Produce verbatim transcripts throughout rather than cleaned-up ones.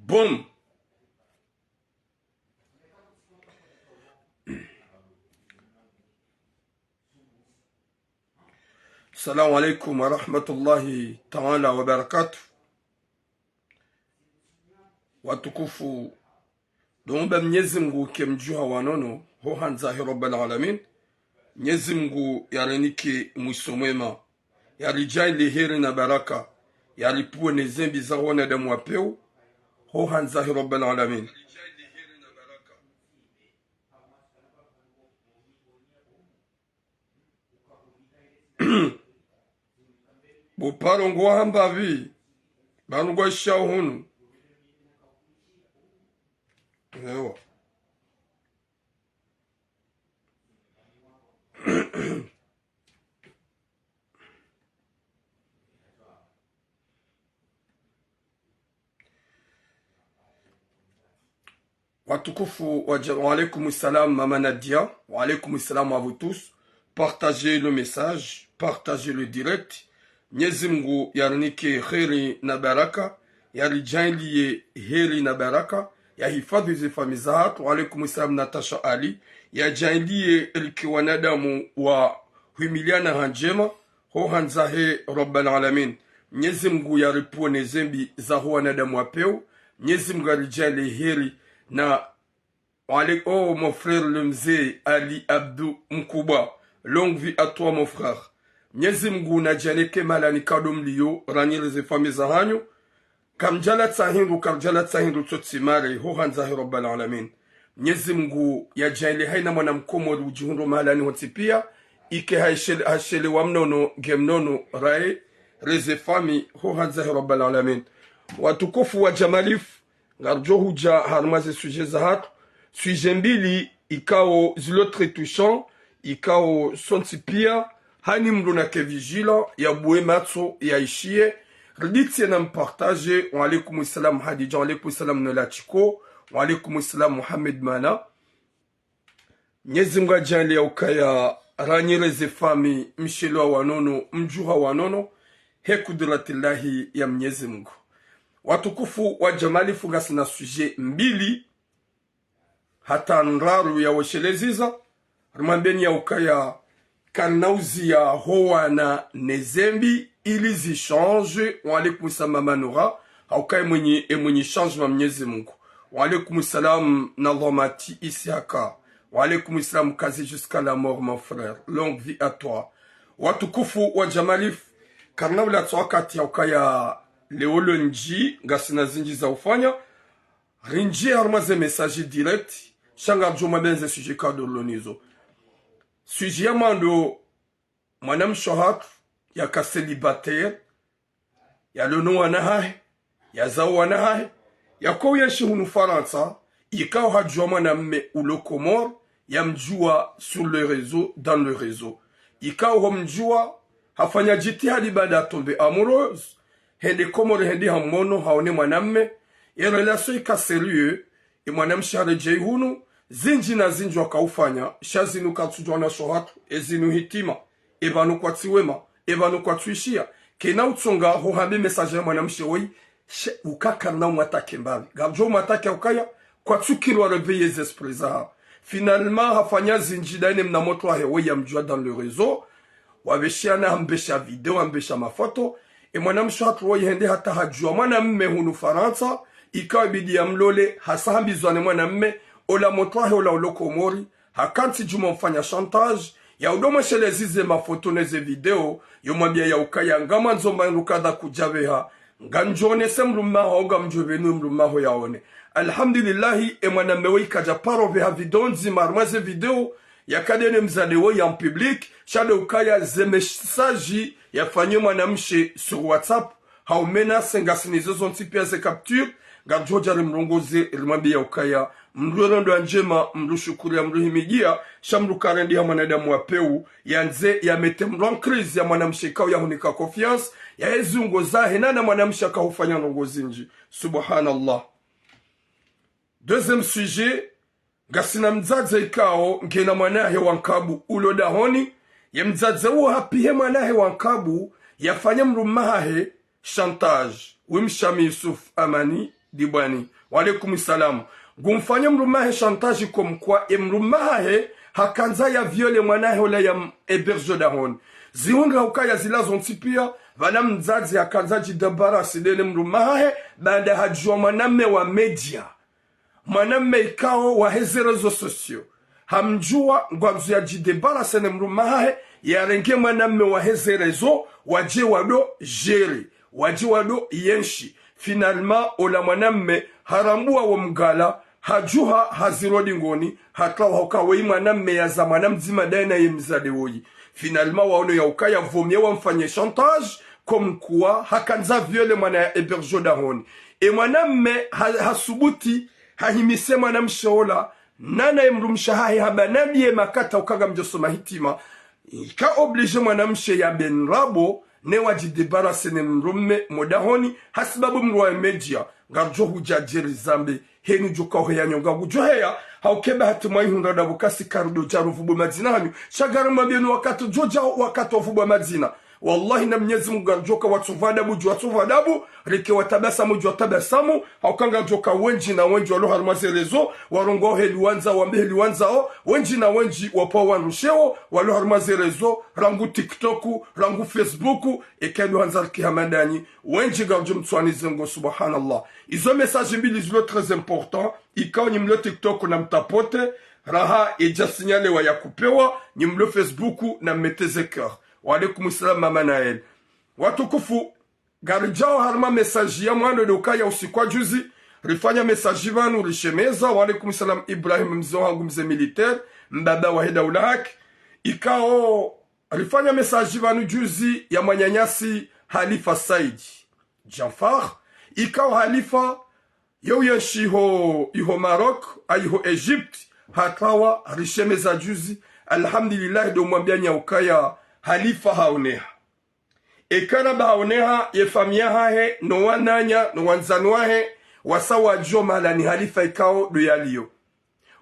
Boum. Assalamu alaikum wa rahmatullahi ta'ala wa barakatuh. Watukufu, ndo mba Mnyezi Mngu ke mdjuha wa nono, ho handza he Rabbal Alamin. Mnyezi Mngu yarinike mwiso mwema, yaridjaanlie heri na baraka, yaripvuwe ne zembi za wanadamu wa pewu, ho handza he Rabbal Alamin. Bo paro ngwahamba pvi, pvanu ngwaishao hunu. Ewa. Watukufu wa ja-, wa alaikum salam, Mama Nadia. Wa alaikum salam à vous tous. Partagez le message, partagez le direct. Mnyezi Mngu yarinike heri na baraka, yaridjaanlie heri na baraka, yahifadhwi ze famiyi zahatru. Wa alaikum salam, Natasha Ali. Yadjaanlie rike wanadamu wa hwimiliana ha ndjema, ho handza he Rabbal Alamin. Mnyezi Mngu yaripvuwe ne zembi za ho wanadamu wa pewu. Mnyezi Mngu yaridjaanlie heri na wale, oh, mon frère le mze Ali Abdou Mkubwa. Longue vie à toi, mon frère. Mnyezi Mngu nadjaanlie ke mahalani kado mliyo, ranyi ne ze famiyi zahanyu. Kamdjalatsa hindru, kamdjalatsa hindru tsotsi mare, ho handza he Rabbal Alamin. Mnyezi Mngu yadjaanlie haina mwana Mkomori udjihundro mahalani hontsi pia, ike haishele-, hashelewa mnono, nge mnono, raye, ne ze famiyi, ho handza he Rabbal Alamin. Watukufu wa Jamalif, ngaridjo hudja harumwa ze sujet zahatru. Sujet mbili ikao zilo très touchant, ikao sontsi pia, haina mndru nake vigilant, yabuwe matso, yaishiye. Riditse na mpartage. Wa alaikum salam Hadidja, wa alaikum salam Nola Chiko, wa alaikum salam Mohamed Mana. Mnyezi Mngu yadjaanlie ukaya ranyi ne ze famiyi, mshelewa wa nono, mdjuha wa nono, he kudratillahi ya Mnyezi Mngu. Watukufu wa Jamalif, ngasina sujet mbili hata ndraru ya wesheleziza. Rimwambeni ya ukaya karina uziya ho wana ne zembi ili zi change. Wa alaikum salam Mama Noura. Ha ukaya mwenye, e mwenye changement Mnyezi Mngu. Wa alaikum salam Nadhamati Isihaka. Wa alaikum salam Kazi jusqu'à la mort, mon frère. Longue vie à toi. Watukufu wa Jamalif, karina ulatsa wakati ya ukaya leo lundji, ngasina zindji za ufanya. Rindjie harumwa ze message direct, sha ngaridjo mwambeni ze sujet kado rilo nazo. Sujet ya mwando, mwanamshe hatru, yaka célibataire, yalo no wana hahe, yazao wana hahe, yako yenshi hunu Farantsa, ikao hadjuwa mwanamme ulo Komori, yamdjuwa sur le réseau, dans le réseau. Ikao homdjuwa, hafanya jitihadi baada tombe amoureuse, hende Komori hende hamono, haone mwanamme, e relation ika sérieux, e mwanamshe haredjei hunu, zindji na zindji wakaufanya, sha zinu katsudjuwa na sho hatru, e zinu hitima, e pvanu kwatsi wema, e pvanu kwatsuishiya, kena utsonga ho hambe message ya mwanamshe woyi, she uka karina umwatake mbapvi. Ngaridjo umwatake ukaya, kwatsukiri wa réveiller ze esprit zaha. Finalement, hafanya zindji daine mna motro wahe woyi yamdjuwa dans le réseau, wapveshiana, hambesha video, hambesha mafoto. E mwanamshe hatru woyi hende hata hadjuwa mwanamme hunu Farantsa, ikao ibidi yamlole, hasa hambizwa ne mwanamme, ola motro wahe ola ulo Komori, hakantsi djuu mfanya chantage, ya udo mweshelezi ze mafoto ne ze video, yo mwambia ya ukaya ngamwandzo mba ndru kadha kudjapveha, ngamdjo onese mdrumme waho, ngamdjo pvenua mdrumme waho yaone. Alhamdulillahi, e mwanamme woyi kadja paro pveha video ndzima harumwa ze video, yakade ne mdzadze woyi en public, sha ndo ukaya ze message yafanye mwanamshe sur WhatsApp, hau menace, ngasina izo zontsi pia ze capture, ngaridjo dja rimrongoze, rimwambie ya ukaya, mdru ero ndo ya ndjema, mdru shukuri ya mdru himidia, sha mdru karendeha mwanadamu wa pewu, yandze yamete mdru en crise ya mwanamshe ikao yahunika confiance, ya ezi ungo zahe nana mwanamshe akahufanya ndrongo zindji. Subhanallah. Deuxième sujet, ngasina mdzadze ikao ngena mwanahe wa nkabu ulo dahoni, ye mdzadze uwo hapihe mwanahe wa nkabu yafanye mdrumme wahahe chantage. Wi Mshami Yusuf Amani, Dibwani. Wa alaikum salam. Ngumfanyao mdrume wahe chantage comme quoi, e mdrume wahahe hakandza ya viole mwana wahe ola ya m-, hébergé dahoni. Zihundra ukaya zila zontsi pia, pvala mdzadze hakandza djidébarrasser de ne mdrume wahahe, baanda hadjuwa mwanamme wa média. Mwanamme ikao wahe ze réseaux sociaux. Hamdjuwa ngwandzo ya djidébarrasser ne mdrume wahahe, yarenge mwanamme wahe ze réseaux, wadje wado gérer, wadje wado yenshi. Finalement, ola mwanamme harambuwa wo mgala, hadjuha haziro dingoni, haka hauka weyi mwanamme yaza mwana mdzima daye na ye mdzadze woyi. Finalement, waono ya ukaya vaut mieux wamfanye chantage, comme quoi hakandza viole mwana ya hébergé dahoni. E mwanamme ha-, hasubuti, hahimise mwanamshe ola, nana ye mdrumshe wahahe hamba nambiye makata uka ngamdjosoma hitima. Ika obligé mwanamshe ya ben rabo, ne wadjidébarrasser ne mdrume mo dahoni, hasibabu mdru wa média, ngardjo hudja djeri zambe, heni djoka uheya nyonga ngudjo heya, hauka eba hata mwaihundra dapvo kasi karudo djaro vubwa madzina hanyu, sha ngarimwambieni wakati djodja wakati wa vubwa madzina. Wallahi na Mnyezi Mungu ngardjoka watsopva adabu dju watsopva adabu, reke watabasamu dju watabasamu, hauka ngardjoka wendji na wendji walo harumwa ze réseaux, warongoao heli wandzao, wambe heli wandzao, wendji na wendji wapvao wandru sheo, walo harumwa ze réseaux, rangu TikTok, rangu Facebook, eka ndo handza riki hama ndanyi, wendji ngardjo mtswani zengo, subhanallah. Izo message mbili zilo très important, ikao nyi mlo TikTok na mtapote, raha edja signalé wa ya kupewa, nyi mlo Facebook na mmete ze cœur. Wa alaikum salam, Mama Naël. Watukufu, ngaridjao harumwa message ya mwando de ukaya usiku wa juzi, rifanya message pvanu rishemeza. Wa alaikum salam, Ibrahim, mze wahangu, mze militaire, mbaba wahe daula haki. Ikao, rifanya message pvanu juzi ya mwananyasi Halifa Said Djanfar. Ikao Halifa, yo uyenshi iho, iho Maroc, a iho Égypte, hakawa rishemeza juzi. Alhamdulillah, do mwambianyi ukaya Halifa haoneha. Eka namba haoneha, ye famiyi yahahe, no wananya, no wandzani wahe, wasa wadjuwa mahalani Halifa ikao do yaliyo.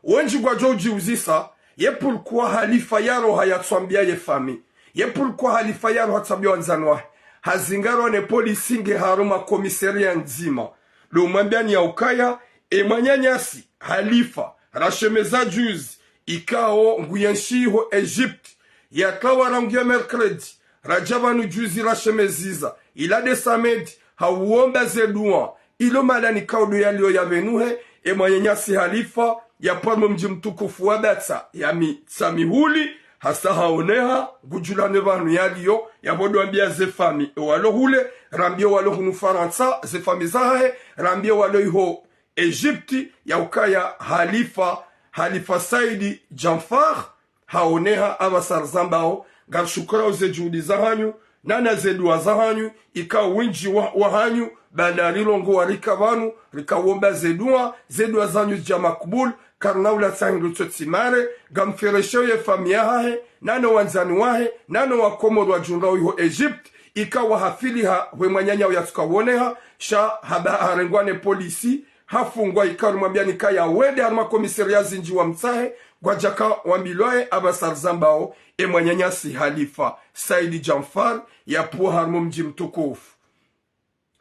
Wendji ngwadjo udjiuzisa, ye pourquoi Halifa yaroha yatswambia ye famiyi? Ye pourquoi Halifa yaroha yatswambia wandzani wahe? Hazingarwa ne polisi nge harumwa commissariat ndzima. Do mwambianyi ya ukaya, e mwananyasi, Halifa, rashemeza juzi, ikao nguyenshi iho Égypte, yakawa rangu ye mercredi, radja pvanu juzi rashemeziza, ila de samedi, hauomba ze dua, ilo mahalani ikao do yaliyo yapvenuhe, e mwananyasi Halifa, yapvo harumwa mdji mtukufu wa Batsa ya Mitsamihuli, hasa haoneha, ngudjulane pvanu yaliyo, yapvo do ambia ze famiyi, e walo hule, rambiye walo hunu Farantsa, ze famiyi zahahe, rambiye walo iho Égypte, ya ukaya Halifa, Halifa Said Djanfar, haoneha. Apvasa rizambao, ngarishukurao ze juhudi zahanyu, nana ze dua zahanyu, ikao wendji wa, wahanyu, baanda rirongoa rika pvanu, rika uomba ze dua, ze dua zahanyu zidja makubul, karina ula tsahi ndo tsotsi mare, ngamferesheo ye famiyi yahahe, nano wandzani wahe, nano wakomori wadjundrao iho Égypte, ikao hafiliha hwe mwananya uyatsuka uoneha, sha hamba harengwa ne polisi, hafungwa ikao rimwambianyi kaya wende harumwa commissariat zindji wamtsahe, ngwadjaka wambilwaye. Apvasa rizambao, e mwananyasi Halifa Said Djanfar, yapvo harumwa mdji mtukufu.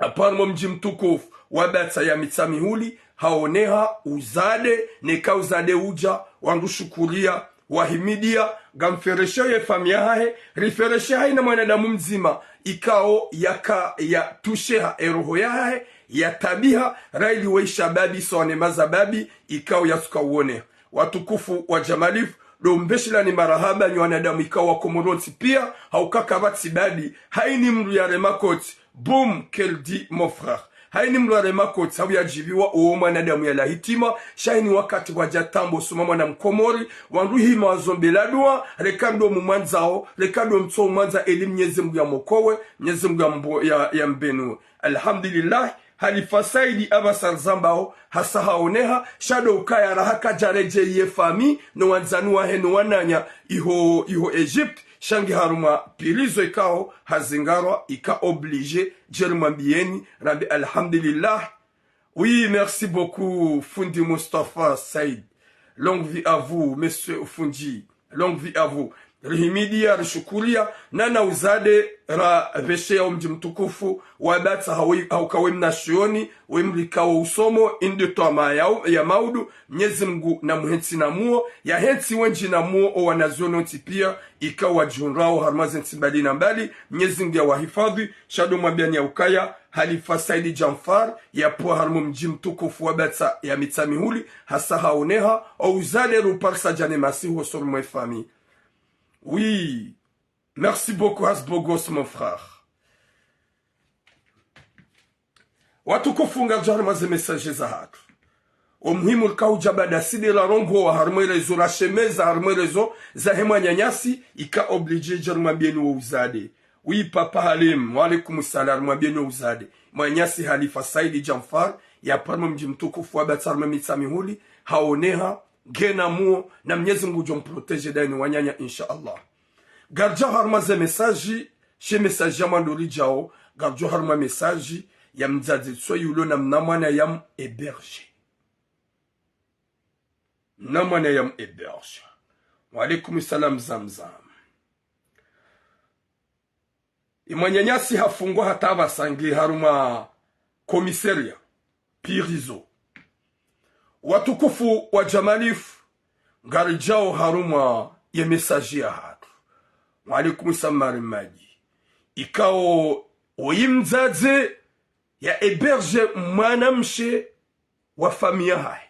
Yapvo harumwa mdji mtukufu wa Batsa ya Mitsamihuli, haoneha uzade, neka uzade udja, wandru shukuria, wahimidia, ngamferesheo ye famiyi yahahe, rifereshe haina mwanadamu mdzima, ikao yaka yatusheha e roho yahahe, yatabiha, raili weisha babi, soane maza babi, ikao yatsuka uoneha. Watukufu wa Jamalifu, do mbeshilani marahaba nyi wanadamu ikao wa Komori wontsi pia, hauka kapvatsi badi, haini mdru yarema koti, boum, qu'elle dit mon frère. Haini mdru yarema koti, hau yadjiviwa, uwo mwanadamu yalawa hitima, sha haini wakati wadja tambo suma mwana mkomori, wandru hima wazombea dua, reka ndo mumwandzao, reka ndo mtso mwandza eli Mnyezi Mungu yamokowe, Mnyezi Mungu yambo-, ya, yambenuwe. Alhamdulillah, Halifa Saidi apvasa rizambao, hasa haoneha, sha do ukaya raha kadjaredjei ye famiyi, no wandzani wahe no wananya, iho, iho Egypte, sha nge harumwa prison ikao, hazingarwa, ika obligé, djeri mwambieni, rambe alhamdulillah. Oui, merci beaucoup, Fundi Mustafa Said. Longue vie à vous, monsieur Fundi. Longue vie à vous. Rihimidiya, rishukuliya, nana uzade rapvesheya omdji mtukufu wa Batsa hawi-, hauka we mnashioni, we mrika wo usomo, inde twama ya, ya maudu, Mnyezi Mngu namuhentsi na muo, yahentsi wendji na muo, owanazioni wontsi piya, ika wadjihundrao harumwa ze ntsi mbali na mbali, Mnyezi Mngu yawahifadhwi, sha ndo mwambiyani ya ukaya, Halifa Saidi Djanfar, yapvo harumwa mdji mtukufu wa Batsa ya Mitsamihuli, hasa haoneha, ouzade ruparisa djana masihu osoni mwe famiyi. Oui. Merci beaucoup, Hasbogos, mon frère. Watukufu, ngaridjo harumwa ze message zahatru. Omuhimu rika udja baada side rarongowa harumwa réseau, rashemeza harumwa réseau zahe mwananyasi, ika obligé dja rimwambiyeni wo uzade. Oui, Papa Halim, wa alaikum salam, rimwambiyeni wo uzade. Mwananyasi Halifa Saidi Djanfar, yapvo harumwa mdji mtukufu wa Batsa harumwa Mitsamihuli, haoneha, ngena muo, na Mnyezi Mngu ngudjo mprotégé daye ne wananya, insha Allah. Ngaridjo harumwa ze message, she message ya mwando ridjao, ngaridjo harumwa message ya mdzadze tsoyi ulo na mnamwana ya mu hébergé. Mnamwana ya mu hébergé. Wa alaikum salam, Zamzam. Ye mwananyasi hafungwa hata pvasa nge harumwa commissariat, prison. Watukufu wa Jamalifu, ngaridjao harumwa ye message yahatru. Wa alaikum salam, Mari Madi. Ikao, oyi mdzadze ya hébergé mwanamshe wa famiyi yahahe.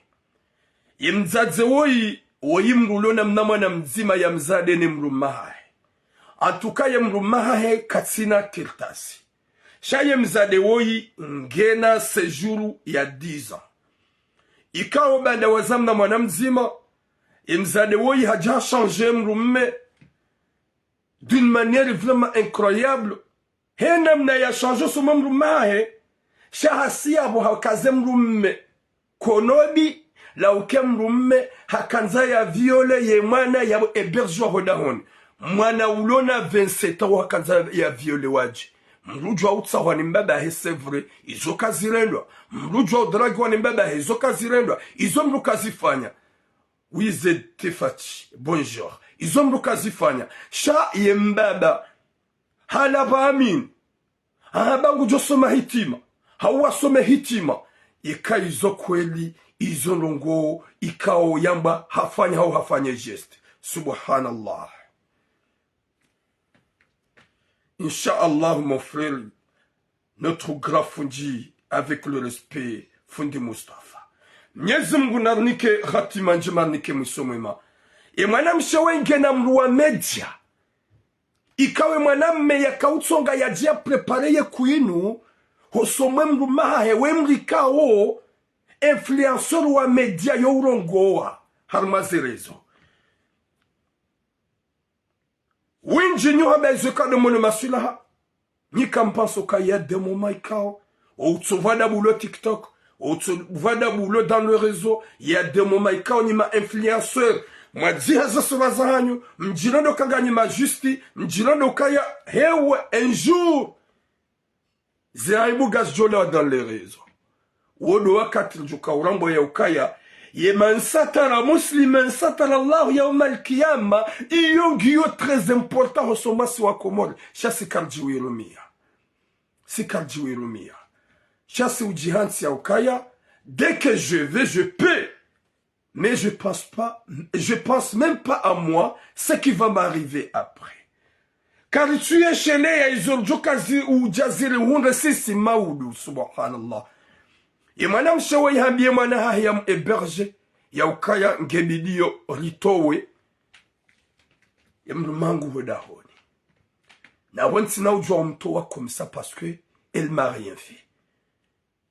Ye mdzadze woyi, woyi mdru ulo na mnamwana mdzima ya mzade ne mdrumme wahahe. En tout cas, ye mdrumme wahahe katsina kartasi. Sha ye mzade woyi ngena séjour ya dix ans. Ikao baanda waza mnamwana mdzima, ye mzade woyi hadja ha changé mdrumme d'une manière vraiment incroyable. He namna ya changé osoni mwa mdrumme wahahe, sha hasi yapvo hakaze mdrumme konobi, lauke mdrumme hakandza ya violé ye mwana ya hébergé wa hodahoni. Mwana ulo na vingt-sept ans hakandza ya violé wadje. Mdru udjwa utsahwa ni mbaba wahe, c'est vrai, izo kazirendwa. Mdru udjwa udragiwa ni mbaba wahe, izo kazirendwa. Izo mdru kazifanya. Wize Tefati, bonjour. Izo mdru kazifanya. Sha ye mbaba, hala pvamini. Aha, ba ngudjo soma hitima. Hau wasome hitima. Ika izo kweli, izo ndrongoo, ikao yamba hafanya hau hafanya geste. Subhanallah. Inch'Allah, mon frère, notre grand fundi, avec le respect, fundi Mustafa. Mnyezi Mngu narinike hatima ndjema, narinike mwiso mwema. Ye mwanamshe woyi ngena mdru wa média. Ikao ye mwanamme yakautsonga yadje ya préparé ye kwinu, hosoni mwe mdrumme wahahe, we mdru ikao influenceur wa média yo urongowa harumwa ze réseaux. Wendji nyi hamba izo kado mwono maswilaha. Nyi ka mpvandzo ka y a des moments ikao, outsopvwa dabu ulo TikTok, outsopvwa dabu ulo dans le réseau, y a des moments ikao nyi ma influenceurs, mwadziha ze sura zahanyu, mdjirondo ka nganyi ma juste, mdjirondo kaya, hewe, un jour, ze aibu ngazidjo lawa dans les réseaux. Wo ndo wakati ndjuka urambwa ya ukaya, ye من ستر مسلما ستره الله يوم القيامة, iyo ngiyo très important hosoni mwa si wa Komori, sha si karidjiwirumia. Si karidjiwirumia. Sha si udjihantsi ya ukaya, dès que je veux, je peux. Mais je pense pas, je pense même pas à moi, ce qui va m'arriver après. Karitsu yesheleya izo ndjo kazi udja zirihundre sisi maudu, subhanallah. Ye mwanamshe woyi hambiye mwana wahahe ya mu hébergé, ya ukaya nge bidi yo ritowe ye mdrumme wangu hodahoni. Na wontsi na udjuwa umtowa comme ça parce que elle m'a rien fait.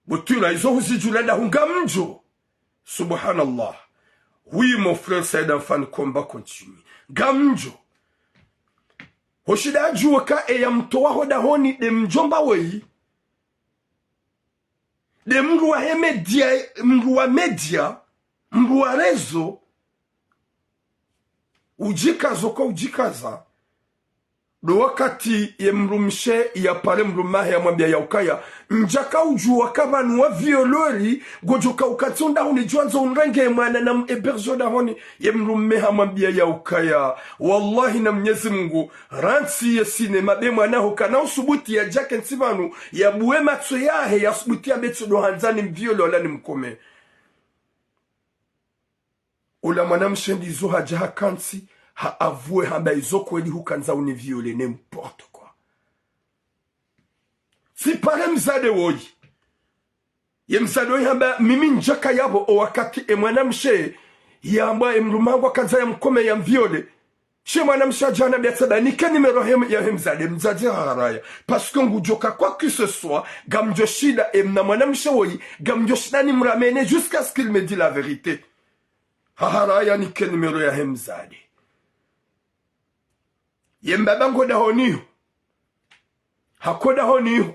Butwila izo huzidjula dahu ngamdjo. Subhanallah. Oui, mon frère Saïd Anfan, combat continue. Ngamdjo. Hoshinda adjuwe ka eya mtowa hodahoni nde mdjomba woyi. Nde mdru wahe média, mdru wa média, mdru wa réseau. Udjikazo ko udjikaza. Ndo wakati ye mdrumshe yapare mdrume wahe yamwambia yaukaya, ndjaka udjuwa ka pvanu wa violeur, ngodjoka ukatsi undra hunu djwandzo unrenge mwana namhéberge dahoni. Ye mdrume hamwambia yaukaya, wallahi na Mnyezi Mungu, rantsi ye sinema be mwana ho kana usubuti yadjake ntsi pvanu, yabuwe matso yahe, yasubuti yambe tsi ndo handza nimviole wala nimkome. Ola mwanamshe ndizo hadja hakantsi, ha avoué hamba izo kweli hukandza univiole, n'importe quoi. Tsipare mdzadze woyi. Ye mdzadze woyi hamba mimi ndjaka yapvo o wakati e mwanamshe yamba e mdrume hangu hakandza yamkome yamviole. She mwanamshe hadja hanambia tsamba nike numéro yahe, yahe mdzadze, mdzadze haharaya. Parce que ngudjoka quoi que ce soit, ngamdjo shinda, e mna mwanamshe woyi, ngamdjo shinda nimramene jusqu'à ce qu'il me dit la vérité. Haharaya nike numéro yahe mdzadze. Ye mbaba ngodahoni ho. Hakodahoni ho.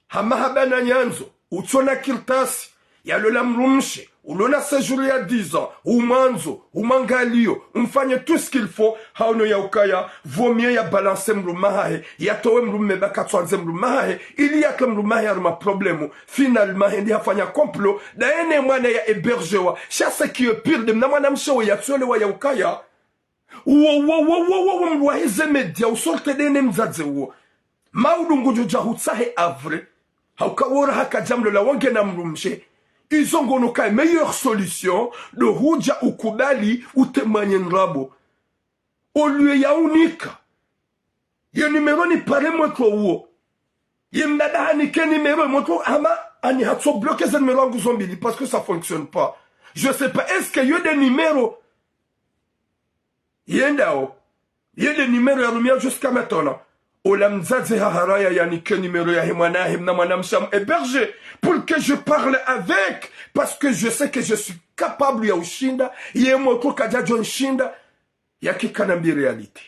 Hama hamba na nyandzo, utsona kartasi, yalola mdrumshe, ulona séjour ya dix ans, umwandzo, umwangaliyo, umfanye tout ce qu'il faut, haono yaukaya, vaut mieux yabalance mdrume wahahe, yatowe mdrume ba katswandze mdrume wahahe, ili yake mdrume wahahe haruma problème, finalement, hendi hafanya complot, daye ne mwana yahébergewa, sha ce qui est pire, de mna mwanamshe wo yatsolewa yaukaya, uwo, uwo, uwo, uwo, uwo, mdru wahe ze média, usorte de ne mdzadze uwo. Maudu ngudjo dja hutsahe avre. Hauka wora hakadja mlola wange na mdrumshe. Izo ngono ka meilleure solution, ndo hudja ukubali utemanye ndrabo. Au lieu ya unika ye numéro nipare mwetro uwo. Ye mbaba hanike numéro mwetro hama ani hatso bloqué ze numéro zangu zo mbili parce que ça fonctionne pas. Je sais pas, est-ce que yo de numéro yendao, yo de numéro yarumia jusqu'à maintenant. Ola mdzadze haharaya yanike numéro yahe mwana wahe mna mwanamshe amhéberge pour que je parle avec, parce que je sais que je suis capable ya ushinda, ye mwetro kadjadjo nshinda, yake kanambi réalité.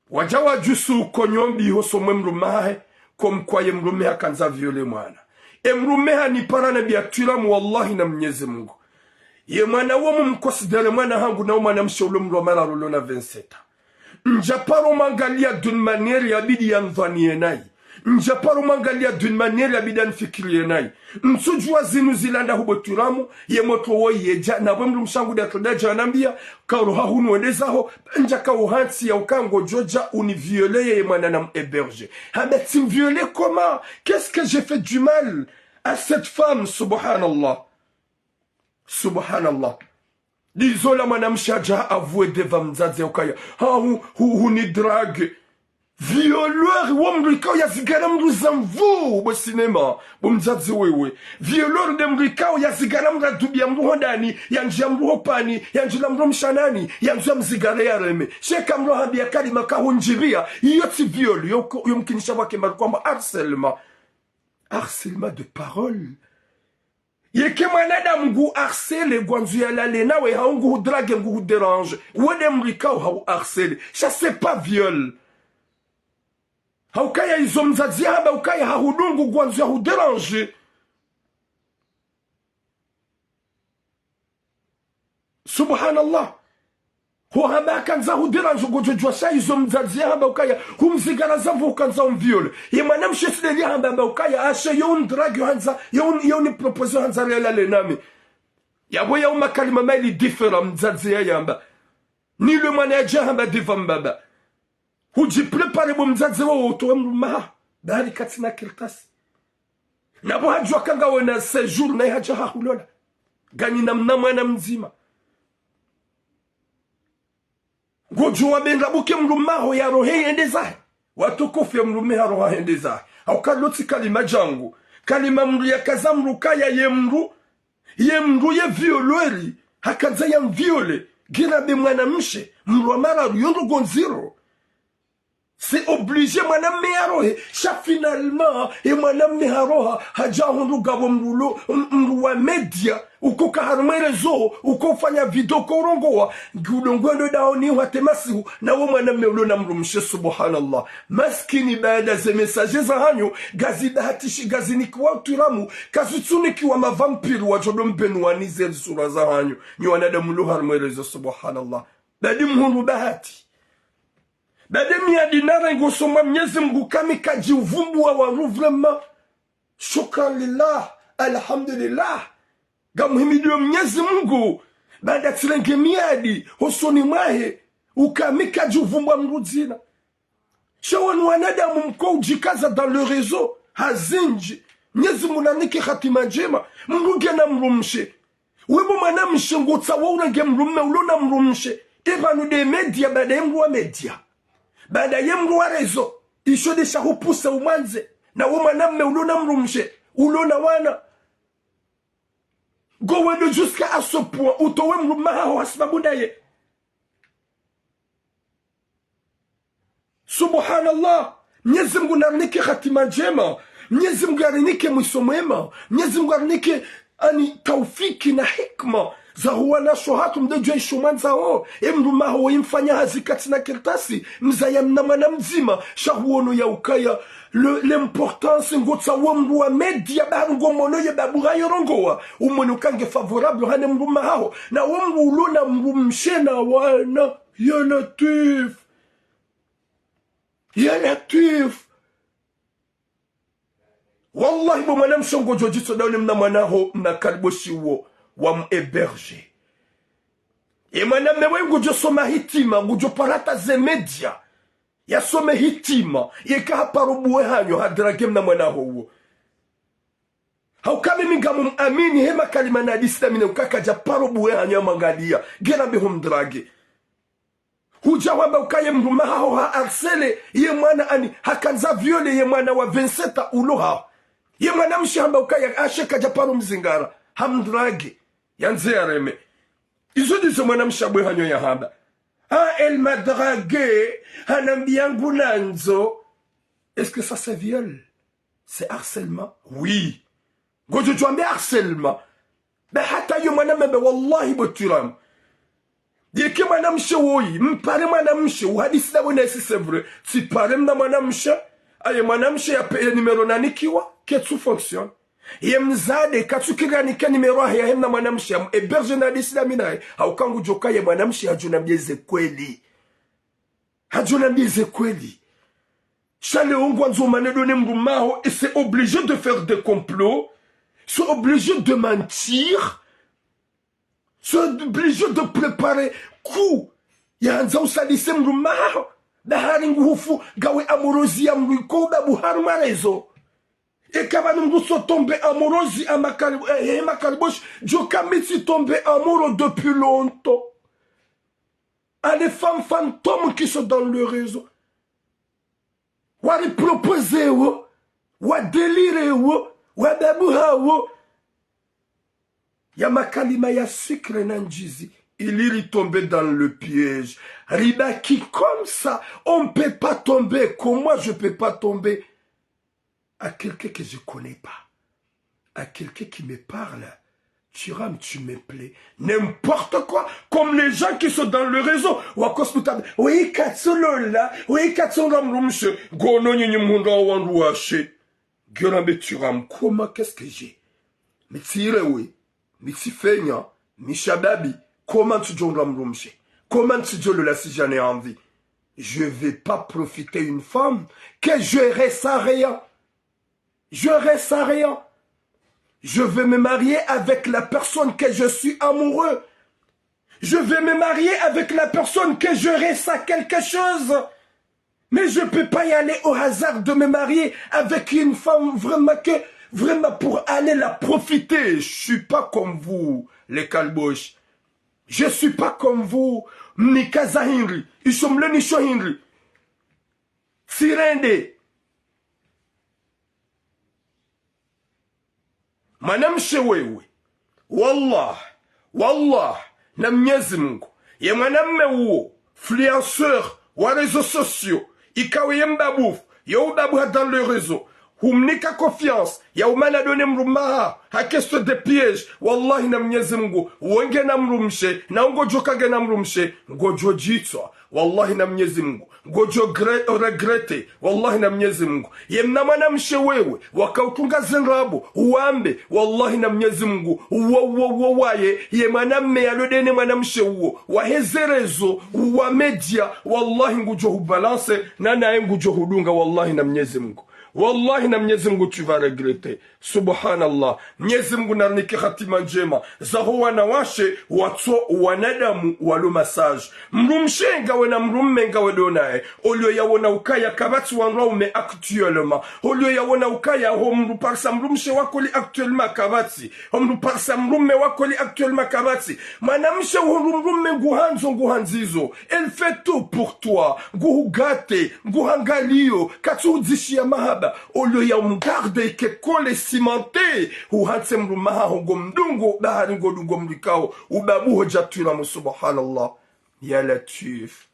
Wadja wadjusu konyo mbi ho somwe mdrume wahahe, comme quoi ye mdrume hakandza viole mwana. E mdrume hanipara hanambia twiramu wallahi na Mnyezi Mungu. Ye mwana uwo mumconsidère mwana hangu na wo mwanamshe ulo mdru wa mararu ulo na vingt-sept ans. Ndjaparo mwangalia d'une manière yabidi yandhwaniye nayi. Ndjaparo mwangalia d'une manière yabidi yanifikiriye nayi. Ntsudjuwa zinu zilanda hubwe twiramu, ye mwetro woyi yedja, na bwe mdrumshe hangu datro dadja hanambia, karoha hunu wende zaho, ndjaka uhantsi yauka ngodjo dja univiole ye mwana namhéberge. Hamba tsimviole comment? Qu'est-ce que j'ai fait du mal à cette femme, subhanallah. Subhanallah. Ndizo ola mwanamshe hadja avoué devant mdzadze ukaya, ha, hu, hu, hunidrague. Violeur wo mdru ikao yazingara mdru za nvu, bo sinema, bo mdzadze wewe. Violeur de mdru ikao yazingara mdru, adubia mdru hondani, yandjia mdru hopvani, yandjila mdru mshanani, yandzo yamzingare yareme. Sha eka mdru hahambia kalima kahundjibia, iyo tsi viol, yo, yo mkinisha pvwake mari kwamba harcèlement. Harcèlement de parole. Yeke mwanadamu nguharcèle, ngwandzo yalale nawe, hau nguhudrague, nguhudérange. Wo de mdru ikao hauharcèle. Sha c'est pas viol. Haukaya izo mdzadze yahamba ukaya hahudungu ngwandzo yahudérange. Subhanallah. Ho hamba hakandza hudérange ngodjo djuwa sha izo mdzadze yahamba ukaya, humzingara za nvu hukandza umviole. Ye mwanamshe tsi de li yahamba hamba ukaya, ashe yo unidrague yo handza, yo un-, yo unipropose yo handza rilale nami. Yapvo ya uma kalima mayili différent mdzadze yayamba. Ni le mwana yadja hamba devant mbaba. Hudjipréparé bo mdzadze wawo utowe mdrume waho. Bari katsina kartasi. Na bo hadjuwa ka ngawe na séjour naye hadja hahulola. Nganyina mna mwana mdzima. Ngodjo wambe ndrabo ke mdrume waho yarohe yende zahe. Watukufu, ye mdrume haroha hende zahe. Hauka lo tsi kalima djangu. Kalima mdru yakaza mdru kaya ye mdru. Ye mdru ye violeur. Hakandza yamviole. Ngira be mwanamshe. Mdru wa mararu yo ndrongo ndziro. C'est obligé mwanamme yarohe. Sha finalement, ye mwanamme haroha, hadja hundru ngapvo mdru lo, m-, mdru wa média, uko ka harumwa réseau, uko ufanya vidéo, uko urongowa, ngudjo ngwendo dahoni hata masihu, na wo mwanamme ulo na mdrumshe, subhanallah. Maskini baada ze message zahanyu, ngazibahatishi, ngazinikiwa twiramu, kazitsunikiwa mavampire wadjo do mbenuwani ze sura zahanyu, nyi wanadamu lo harumwa réseau, subhanallah. Badi mhundru bahati. Baada miadi narenge hosoni mwa Mnyezi Mngu, kami kadji uvumbuwa wandru vraiment. Shukran lillah, alhamdulillah. Ngamhimidiyo Mnyezi Mngu, baada tsirenge miadi hosoni mwahe, uka mi kadji uvumbuwa mdru dzina. Sha wanu wanadamu mko udjikaza dans le réseau, hazindji. Mnyezi Mngu nanike hatima ndjema. Mdru ngena mdrumshe. Wewe mwanamshe ngotsaho urenge mdrume ulo na mdrumshe. Epvanu nde média, baada ye mdru wa média. Baada ye mdru wa réseau. Isho nde shahupvuse umwandze. Na we mwanamme ulo na mdrumshe, ulo na wana. Ngo wendo jusqu'à ce point, utowe mdrume haho hasibabu ndaye. Subhanallah. Mnyezi Mngu narinike hatima ndjema. Mnyezi Mngu yarinike mwiso mwema. Mnyezi Mngu yarinike ani taufiki na hikma za huwa nasho hatru mdru djwa isho mwandzao. E mdrume haho we imfanya hazi katsina kartasi. Mzaya mna mwana mdzima. Sha huono ya ukaya le, l'importance ngotsaho mdru wa média, bahari ngomono ye babu hayo rongowa. Umwone uka nge favorable hane mdrume haho. Na we mdru ulo na mdrumshe na wana. Ya Latwif. Ya Latwif. Wallahi, bo mwanamshe ngodjo djitso dauni mna mwana haho, mna Kaliboshi wo, wa mu héberger. E mwanamme we ngudjo soma hitima, ngudjo parata ze média. Yasome hitima, yeka haparo buwe hanyo, hadrage mna mwana haho wo. Hauka mimi ngamu mwamini, he makalima na hadisi na mi ne uka kadja paro buwe hanyo ya mwangaliya. Ngena mbe humdrage. Hudja hwamba uka ye mdrume haho ha harceler ye mwana ani, hakandza violer ye mwana wa vingt-sept ans ulo haho. Ye mwanamshe hamba uka ya ashe kadja paro mzingara. Hamdrage. Yandze yareme. Izo ndizo mwanamshe abwe hanyo yahamba. Ah, elle m'a dragué, hanambiya ngu nandzo. Est-ce que ça c'est viol? C'est harcèlement? Oui. Ngodjo djwambe harcèlement. Be hata yo mwanamme be wallahi bo Thuram. Yeke mwanamshe woyi, mpare mwanamshe, uhadisi na wena esi c'est vrai. Tsipare mna mwanamshe, aye mwanamshe ya pe, ya numéro nanikiwa, ketsu fonctionne. Ye mdzadze, katsu kiri anike numéro ahe ya he mna mwanamshe, ya mu héberger na hadisi na mi naye. Hauka ngudjo ka ye mwanamshe hadjo nambiye ze kweli. Hadjo nambiye ze kweli. Sha leo ngwandzo mane done mdrume haho, et c'est obligé de faire des complots. C'est obligé de mentir. C'est obligé de préparer coup. Yahandza usalise mdrume haho. Bahari nguhufu, ngawe amoureuse ya mdru iko ubabu harumwa réseau. Eka pvanu mdru so tomber amoureuse ya Makali, eh, eh, Makaliboshi, djo ka mi tsi tomber amoureux depuis longtemps. À les femmes fantômes qui sont dans le réseau. Wari proposer wo, wa délirer wo, wa babu hawo. Ya makalima ya sucre na ndjizi, ili ri tomber dans le piège. Ribaki comme ça, on peut pas tomber, comme moi je peux pas tomber. À quelqu'un que je connais pas, à quelqu'un qui me parle, Thuram, tu me plais. N'importe quoi. Comme les gens qui sont dans le réseau. Wakos mutab, oui, katsolola, oui, katsonga mdrumshe. Ngono nyinyi mhundra wandru washe. Ngena mbe Thuram, comment, qu'est-ce que j'ai? Mi tsi irewe, mi tsi fenya, mi shababi. Comment tu djonga mdrumshe? Comment tu djolola si j'en ai envie? Je vais pas profiter une femme que je reste à rien. Je reste à rien. Je vais me marier avec la personne que je suis amoureux. Je vais me marier avec la personne que je reste à quelque chose. Mais je peux pas y aller au hasard de me marier avec une femme vraiment que, vraiment pour aller la profiter. Je suis pas comme vous, les Kalbosh. Je suis pas comme vous. Mnikaza hindri. Isho mleni sho hindri. Tsirende. Mwanamshe wewe, wallah, wallah, na Mnyezi Mungu, ye mwanamme uwo, influenceur wa réseaux sociaux, ikawe ye mbabufu, yo ubabuha dans le réseau, humnika confiance, ya umana done mdrumaha, ha question de piège, wallahi na Mnyezi Mungu, wo ngena mdrumshe, na ngodjo ka ngena mdrumshe, ngodjo djitswa, Wallahi na Mnyezi Mngu, ngodjo gre-, regretter. Wallahi na Mnyezi Mngu. Ye mna mwanamshe wewe, wakautunga ze ndrabo, uwambe, wallahi na Mnyezi Mngu, uwo, uwo, uwo waye, ye mwanamme yalodene mwanamshe uwo, wahe ze réseaux, uwa média, wallahi ngudjo hubalancer, na naye ngudjo hudunga, wallahi na Mnyezi Mngu. Wallahi na Mnyezi Mngu, tu vas regretter. Subhanallah. Mnyezi Mngu narinike hatima ndjema. Zaho wanawashe, watso wanadamu, walo masaji. Mdrumshe ngawe na mdrumme ngawe ndo naye. Olio yawona ukaya kapvatsi wandru waume actuellement. Olio yawona ukaya ho mdru parisa mdrumshe wakoli actuellement kapvatsi. Ho mdru parisa mdrumme wakoli actuellement kapvatsi. Mwanamshe ho mdru mdrumme nguhandzo nguhandzizo. Elle fait tout pour toi. Nguhugate, nguhangalio, katsuhudzishiya mahaba. Olio ya umgarde ike kole cimenté. Uhantse mdrumme haho ngomdungo, bahari ngodungo mdru ikao. Ubabu ho djatwila mu subhanallah. Ya Latif.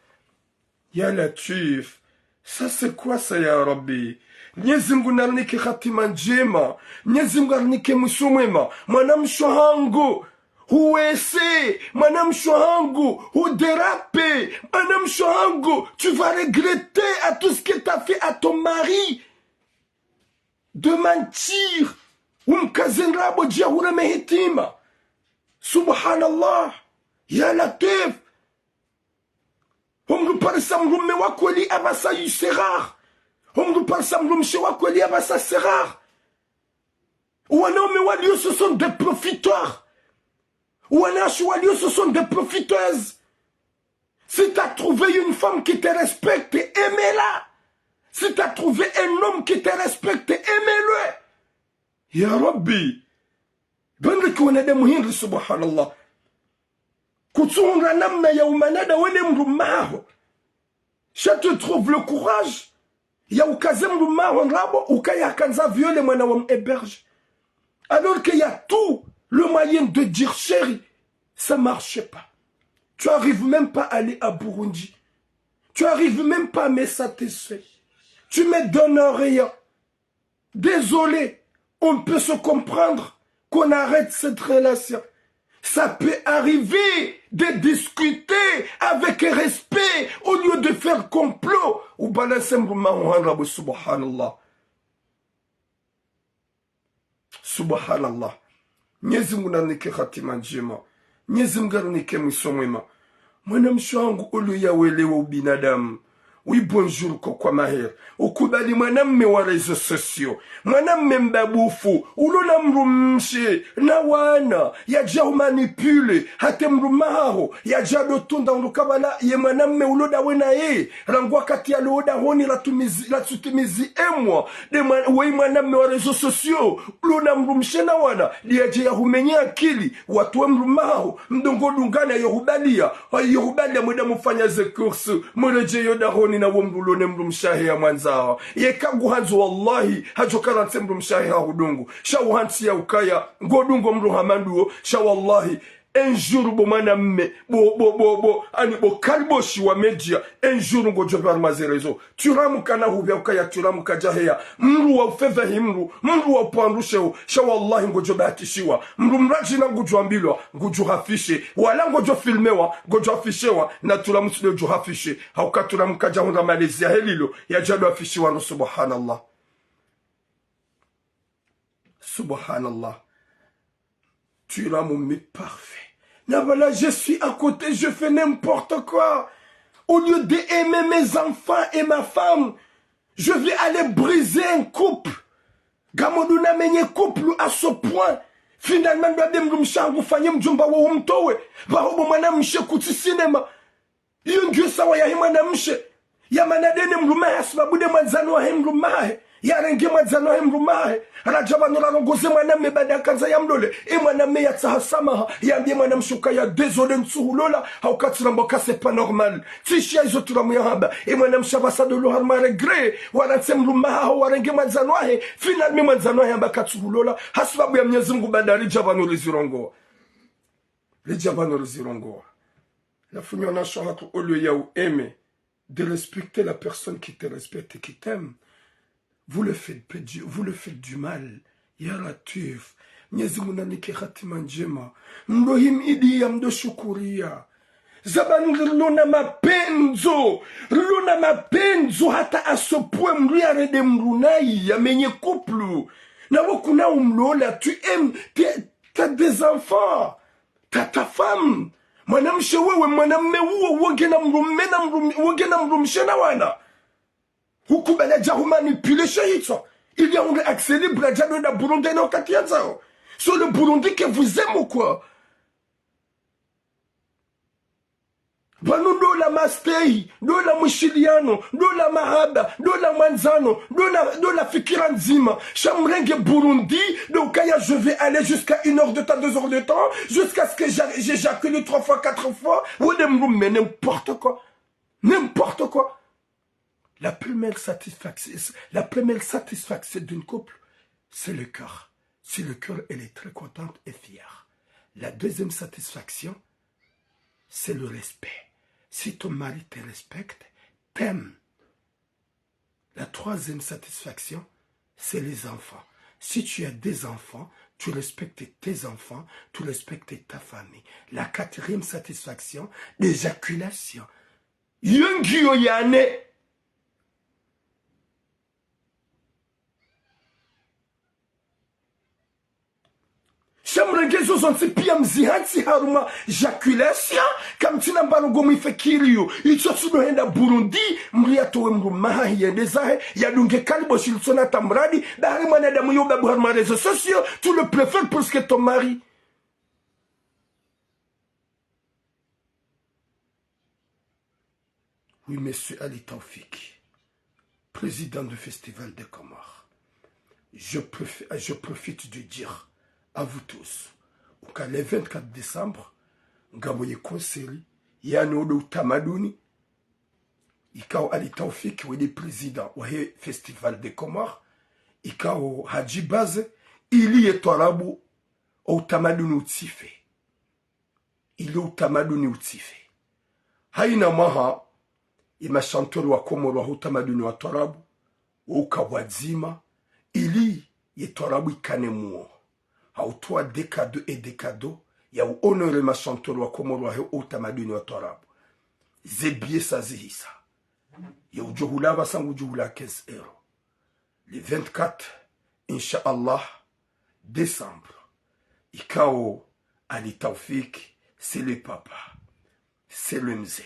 Ya Latif. Ça c'est quoi ça, ya Rabbi? Mnyezi Mngu narinike hatima ndjema. Mnyezi Mngu arinike mwiso mwema. Mwanamshe hangu, huwese. Mwanamshe hangu, hudérape. Mwanamshe hangu, tu vas regretter à tout ce que t'as fait à ton mari. De mentir. Umkaze ndrabo djia hureme hitima. Subhanallah. Ya Latif. Ho mdru parisa mdrumme wakweli apvasa, c'est rare. Ho mdru parisa mdrumshe wakweli apvasa, c'est rare. Wanaume walio, ce sont des profiteurs. Wanawashe walio, ce sont des profiteuses. Si t'as trouvé une femme qui te respecte, aime-la. Si t'as trouvé un homme qui te respecte, aime-le. Ya Rabbi. Bende ki wanadamu hindri, subhanallah. Kutsuhundra namna ya umanada wene mdrumme haho. Sha tu trouves le courage ya ukaze mdrumme haho ndrabo, ukaya hakandza viole mwana wa mhéberge. Alors qu'il y a tout le moyen de dire, chérie, ça marche pas. Tu arrives même pas à aller à Burundi. Tu arrives même pas à me satisfaire. Tu me donnes rien. Désolé, on peut se comprendre qu'on arrête cette relation. Ça peut arriver de discuter avec respect au lieu de faire complot. Ubalancer mdrumme haho ndrabo, subhanallah. Subhanallah. Mnyezi Mngu narinike hatima ndjema. Mnyezi Mngu arinike mwiso mwema. Mwanamshe wangu, olio ya welewa ubinadamu. Oui, bonjour, koko Maher. Ukubali mwanamme wa réseaux sociaux. Mwanamme mbabufu. Ulo na mdrumshe na wana. Yadja humanipuler. Hata mdrumme haho yadja ndo tunda ndo kabala ye mwanamme ulo ndawe naye. Rangu wakati yalo dahoni la tumizi, la tsutimizi emwa. Nde mwa-, weyi mwanamme wa réseaux sociaux. Ulo na mdrumshe na wana. Nde yadje yahumenye akili. Watru we mdrumme haho. Mdru ngodungana yohubalia. Yohubalia mwenda mufanya ze courses. Mweredjeyo dahoni na wo mdru ulo ne mdrumshe hahe ya mwandza. Yeka nguhandzo wallahi. Hadjo karantse mdrumshe hahe hahudungu. Sha uhantsi ya ukaya. Ngodungo mdru hama nduwo. Sha wallahi. Un jour bo mwanamme, bo, bo, bo, bo, ani bo kaliboshi wa média, un jour ngodjo pvanu ma ze réseaux. Turamu kana hupvia ukaya turamu kadjaheya. Mdru wa ufedha hi mdru, mdru wa upvandru sheo, sha wallahi ngodjo batishiwa. Mdru mradji na ngudjo ambilwa, ngudjo hafishe. Wala ngodjo filmewa, ngodjo hafishewa, na turamu tsi ndo djo hafishe. Hauka turamu kadjahundra malezi yahe lilo, yadja ndo hafishiwa no subhanallah. Subhanallah. Tu rends mon mec parfait. Nabala, je suis à côté, je fais n'importe quoi. Au lieu d'aimer mes enfants et ma femme, je vais aller briser un couple. Ngamdjo namenye couple à ce point. Finalement, ndo nde mdrumshe hangu fanye mdjomba wo umtowe. Pvaho bo mwanamshe kutsi cinéma. Iyo ngiyo sawa yahe mwanamshe. Yamana dene mdrumme hahe hasibabu nde mwandzani wahe mdrumme hahe. Yarenge mwandzani wahe mdrumme hahe. Radja pvanu rarongoze mwanamme baada yakandza yamlole. E mwanamme yatsaha samaha. Yambie mwanamshe ukaya désolé ntsuhulola. Hauka tsi ramba ka c'est pas normal. Tsishiya izo turamu yahamba. E mwanamshe apvasa ndo ulo harumwa regret. Warantse mdrumme haho warenge mwandzani wahe. Finalement mwandzani wahe hamba katsuhulola. Hasibabu ya Mnyezi Mngu baada ridja pvanu rizirongowa. Ridja pvanu rizirongowa. Lafu nyi wanawashe hatru, au lieu ya u aimer, de respecter la personne qui te respecte et qui t'aime, vous le faites perdre, vous le faites du mal. Ya Latwif. Mnyezi Mngu nanike hatima ndjema. Mdo himidiya, mdo shukuriya. Zabanu rilona mapendzo, rilona mapendzo hata asopwe mdru yarende mdru nayi yamenye couple. Nawe kuna umlola, tu aimes, t'es, t'as des enfants, t'as ta femme. Mwanamshe wewe, mwanamme uwo, wongena mdrumme na mdrumme, wongena mdrumshe na wana. Hukubali adja hu manipuler sha hitswa. Il y a un accès libre adja ndo enda Burundi na wakati yandzao. Sur le Burundi que vous aimez ou quoi? Pvanu ndo la mastehi, ndo la mwishiliano, ndo la mahaba, ndo la mwandzano, ndo la, ndo la fikira ndzima. Sha mrenge Burundi, ndo ukaya je vais aller jusqu'à une heure de temps, deux heures de temps, jusqu'à ce que j'a-, j'éjacule trois fois, quatre fois. Wende mdrumme, n'importe quoi. N'importe quoi. La première satisfaction, la première satisfaction d'un couple, c'est le cœur. Si le cœur, elle est très contente et fière. La deuxième satisfaction, c'est le respect. Si ton mari te respecte, t'aime. La troisième satisfaction, c'est les enfants. Si tu as des enfants, tu respectes tes enfants, tu respectes ta famille. La quatrième satisfaction, l'éjaculation. Yo ngiyo ya nne. Sha mrenge zo zontsi pia mzihantsi harumwa éjaculation, kamtsina mbalo ngo mwifikiriyo. Itsotsi ndo henda Burundi, mdru yatowe mdrumme hahe yende zahe, yadunge kalibo shilitsona tamradi, bahari mwanadamu yo babu harumwa réseaux sociaux, tu le préfères plus que ton mari. Oui, monsieur Ali Taoufik, président du Festival des Comores, je profi-, je profite de dire à vous tous, uka le vingt-quatre décembre, ngapvo ye concert, yaani wo ndo utamaduni, ikao Ali Taoufik, wende président wahe Festival des Comores, ikao hadjibaze, ili ye twarabu, o utamaduni utsife. Ili utamaduni utsife. Haina mwaha, ye ma chanteurs wa Komori waho utamaduni wa twarabu, wo uka pvwadzima, ili ye twarabu ikane muo. Ha utowa des cadeaux et des cadeaux, ya u honorer ma chanteurs wa Komori waho utamaduni wa twarabu. Ze billets sa zihisa. Ya udjo hula pvasa ngudjo hula quinze euros. Le vingt-quatre, Inch'Allah, décembre, ikao Ali Taoufik, c'est le papa, c'est le mze.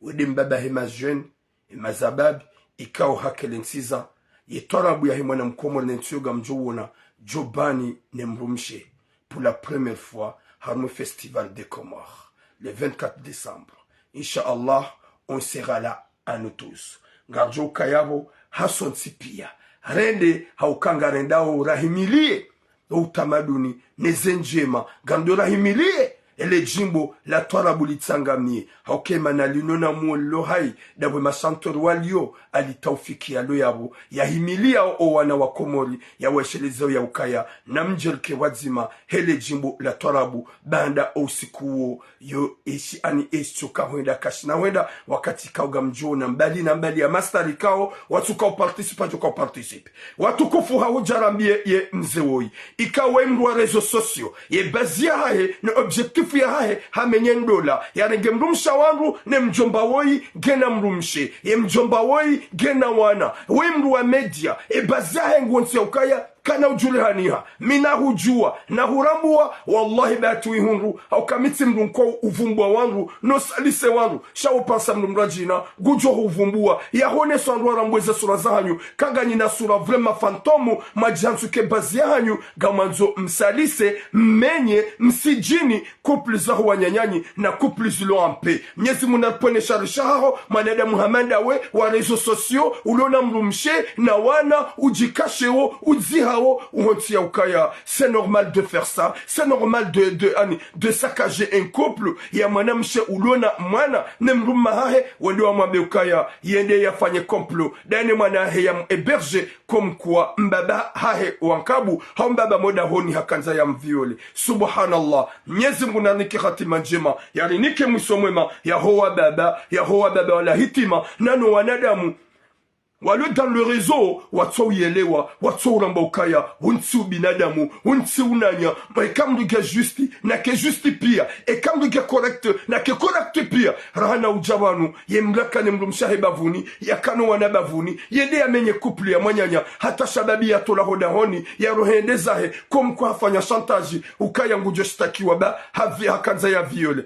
Wende mbaba he ma jeunes, he ma zababi, ikao hakele ntsiza, ye twarabu yahe mwana mkomori ne ntsi yo ngamdjo wona, djobani ne mdrumshe, pour la première fois, harumwa Festival des Comores, le vingt-quatre décembre. Inch'Allah, on sera là à nous tous. Ngardjo ukaya pvo, hasontsi pia. Rende, ha uka ngarendao, rahimilie o utamaduni, ne ze ndjema, ngardo rahimilie, ele djimbo la twarabu litsangamie, ha uka emana linu na muo lilo hayi, dapvwe ma chanteurs walio, Ali Taoufik yalo yapvo, yahimilia o, o wana wa Komori, yaweshelezao ya ukaya, namdjerike pvwadzima, hele djimbo la twarabu, baanda o usiku uo, yo eshi ani eshi tsoka hwenda kashina hwenda, wakati ikao ngamdjo ona mbali na mbali ya mastars ikao, watsuka uparticiper, djoka uparticiper. Watukufu, ha udjarambie ye mze woyi. Ikao we mdru wa réseaux sociaux, ye base yahahe, ne objectif yahahe, hamenye ndola, yarenge mdrumshe wa wandru, ne mdjomba woyi, ngena mdrumshe, ye mdjomba woyi, ngena wana, we mdru wa média, e base yahahe nguontsi ya ukaya, kana udjulihaniha, mi nahudjua, nahurambua, wallahi bahati wihundru, ha uka mi tsi mdru nko uvumbua wandru, no salise wandru, sha wo pvasa mdru mradjina, ngudjo huvumbua, yahonesa wandru warambue ze sura zahanyu, kanganyina sura vraiment fantôme, mwadjihantsu ke base yahanyu, ngamwandzo msalise, mmenye, msidjini, couple zaho wananyanyi, na couple zilo en paix. Mnyezi Mungu naripvwene shari shahaho, mwanadamu hama ndawe, wa réseaux sociaux, ulona mdrumshe, na wana, udjikasheo, udzihao, uhontsi ya ukaya. C'est normal de faire ça, c'est normal de, de, ani, de saccager un couple, ya mwanamshe ulona mwana, ne mdrumme hahe, wende wamwambe ukaya, yende yafanye complot, daye ne mwana hahe yam héberger, comme quoi mbaba hahe wa nkabu, hau mbaba mo dahoni hakandza yamviole. Subhanallah. Mnyezi Mungu narinike hatima ndjema, yarinike mwiso mwema, yaho wababa, yaho wababa wala hitima, nano wanadamu. Walo dans le réseau, watso uyelewa, watso uramba ukaya, untsi ubinadamu, untsi unanya, ma eka mdru nge juste, nake juste pia, eka mdru nge correct, nake correct pia. Rahana udja pvanu, ye mdru akane mdrumshe wahe bavuni, yakane wana bavuni, yende yamenye couple ya mwananya, hata shababi yatola ho dahoni, yarohe yende zahe, comme quoi hafanya chantage, ukaya ngudjo shtakiwa ba, havi-, hakandza ya viole.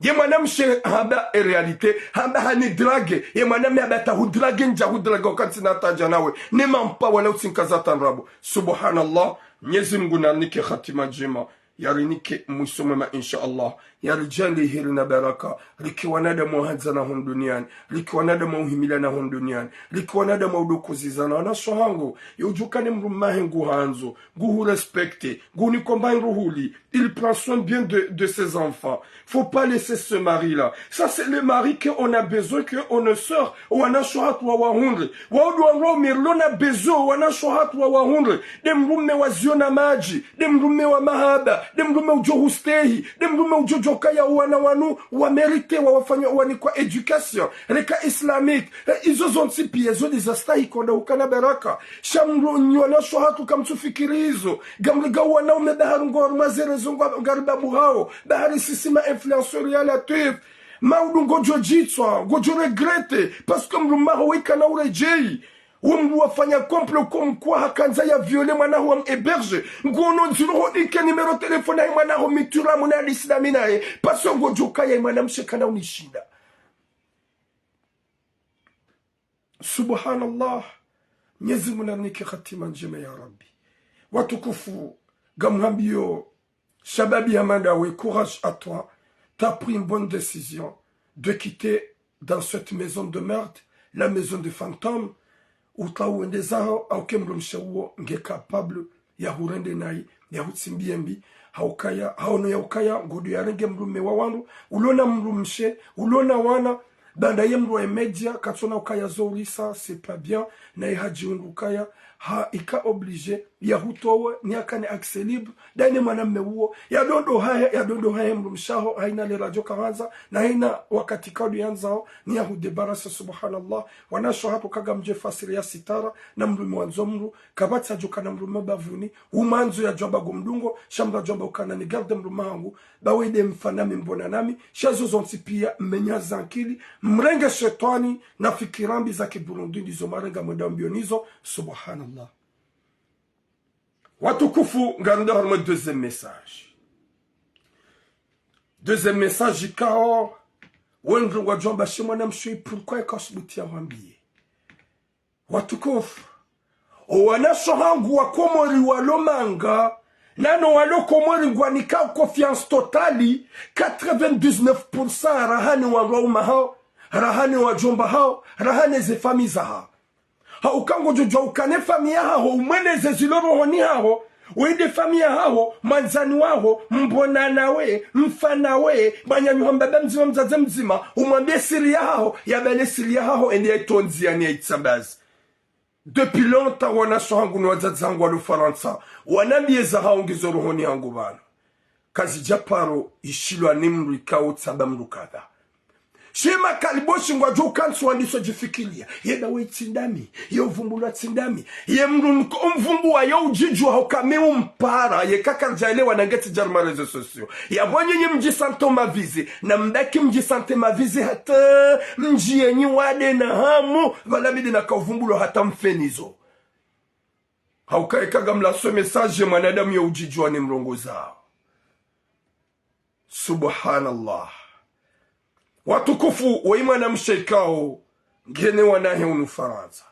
Ye mwanamshe hamba e réalité, hamba hani drague, ye mwanamme hamba ta hu drague, ndja hu drague, wakati na tadja nawe. Ne mampa wala utsinkaza tandrabo. Subhanallah, Mnyezi Mngu narinike hatima ndjema, yarinike mwiso mwema, insha Allah. Yaridjaanlie heri na baraka, rike wanadamu wa handzana hunu duniani, rike wanadamu wa uhimiliana hunu duniani, rike wanadamu wa udukuziza na wanashe hangu, yo udjukane mdrumme wahe nguhandzo, nguhu respecte, nguni komba ruhuli, il prend soin bien de, de ses enfants. Faut pas laisser ce mari-là. Ça, c'est le mari que on a besoin, que on ne sort. Wanashe hatru wa wahundre. Waudu wa ngao mirlo na besoin, wanashe hatru wa wahundre. De mdrumme wa ziona madji, de mdrumme wa mahaba, de mdrumme udjo hustehi, de mdrumme udjo djuwa ukaya wana wanu wa mérité wa wafanya wanikwa éducation, reka islamique. Eh, izo zontsi pia zo de zastahi konda ukana baraka. Sha mdru nyi wanashe hatru kamtsufikiri izo. Ngamrega wanaume bahari ngo harumwa ze réseaux ngo ngari babu hao. Bahari sisi ma influenceurs ya Latwif. Maudu ngodjo djitswa, ngodjo regretter. Parce que mdrumme waho weka na uredjeyi. Wo mdru wafanya complot comme quoi hakandza ya viole mwana waho wa mhéberge. Ngono ndziro ho nike numéro téléphone ya mwana waho mitura muna hadisi na mi naye. Parce que ngodjo kaya ye mwanamshe kana unishinda. Subhanallah. Mnyezi Mngu narinike hatima ndjema ya Rabbi. Watukufu, ngamhambiyo, shababi hama ndawe, courage à toi. T'as pris une bonne décision de quitter dans cette maison de merde, la maison de fantômes. Utsahe wende zaho, hauka mdrumshe uwo nge capable ya hurendre nayi, ya hutsimbiye mbi, haukaya, haono ya ukaya, ngodo yarenge mdrumme wa wandru, ulona mdrumshe, ulona wana, baanda ye mdru wa média, katsona ukaya zo ulisa, c'est pas bien, naye hadjihundru ukaya, ha, ika obligé, ya hutowe, ni akane accès libre, ndani mwanamme uwo, ya dondo hahe, ya dondo hahe mdrumshe waho, haina le radio kahandza, na haina wakati kaudu yandzao, ni ya hudébarrasser, subhanallah, wanashe hatru kagamdje fasiri ya sitara, na mdrumme wandzo mdru, kapvatsi adjo kana mdrumme bavuni, umwandzo ya djwamba ngomdungo, sha mdru adjwamba ukana ni garde mdrumme wahangu, ba wende mfa nami mbona nami, sha zo zontsi pia mmenye zankili, mrenge shetwani, na fikira mbi za kiburundu ndizo mwarenga mwenda mbio nizo, subhanallah. Watukufu, ngarenda harumwa deuxième message. Deuxième message ikao, wendru ngwadjwamba she mwanamshe, pourquoi eka usubuti ya wambiye. Watukufu, o wanashe hangu wa Komori walo manga, nano walo Komori ngwanika confiance totale, quatre-vingt-dix-neuf pour cent rahana wandru waume hao, rahana wadjomba hao, rahana ze famille zahawo. Hauka ngodjo djuwa ukana ye famille yahaho, umweleze zilo rohoni haho, wende famille yahaho, mwandzani waho, mbona nawe, mfa nawe, mwananyaho, mbaba mdzima, mdzadze mdzima, umwambiye siri yahaho, yabale siri yahaho, ende yaitondzi yani yaitsambazi. Depuis longtemps, wanashe hangu ni wadzadze hangu walo Farantsa, wanambiye zahawo ngizo rohoni hangu pvanu. Kazidja paro ishilwa ni mdru ikao tsamba mdru kadha. She makaliboshi ngwadjo ukantsi wandiso djifikiliya. Ye ndawe tsi ndami, ye uvumbulwa tsi ndami, ye mdru nko umvumbuwa yo udjidjuwa hauka mi umpara, ye kakaridja elewa na nge tsidja harumwa réseaux sociaux. Yapvo nyinyi mdjisante mavizi, na mdaki mdjisante mavizi hata mdjiyenyi wade na hamu, pvala bidi na kauvumbulwa hata mfenizo. Hauka eka ngamlaso message mwanadamu ya udjidjuwa ni mrongozao. Subhanallah. Watukufu, woyi mwanamshe ikao ngena wanahe unu Farantsa.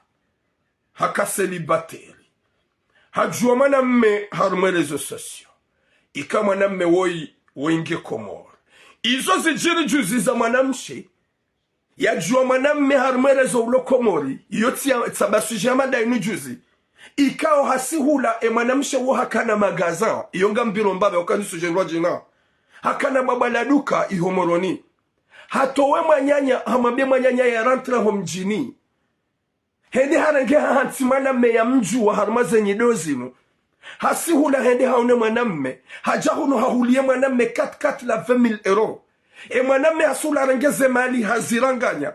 Haka célibataire. Hadjuwa mwanamme harumwa réseaux sociaux. Ika mwanamme woyi, woyi nge Komori. Izo zidjiri juzi za mwanamshe yadjuwa mwanamme harumwa réseau ulo Komori, iyo tsi ya, tsamba sujet ya mada inu juzi. Ikao hasihula e mwanamshe wo hakana magasin, iyo ngambiro mbapvi ukana sujet ndrwadjina. Hakana bwabwa la duka iho Moroni. Hatowe mwananya, hamwambiye mwananya ya rentre ho mdjini. Hende harenge hahantsi mwanamme yamdjuwa harumwa ze nyido zinu. Hasihula hende haone mwanamme. Hadja hunu hahuliye mwanamme quatre quatre la vingt mille euros. E mwanamme hasihula harenge ze mali haziranganya.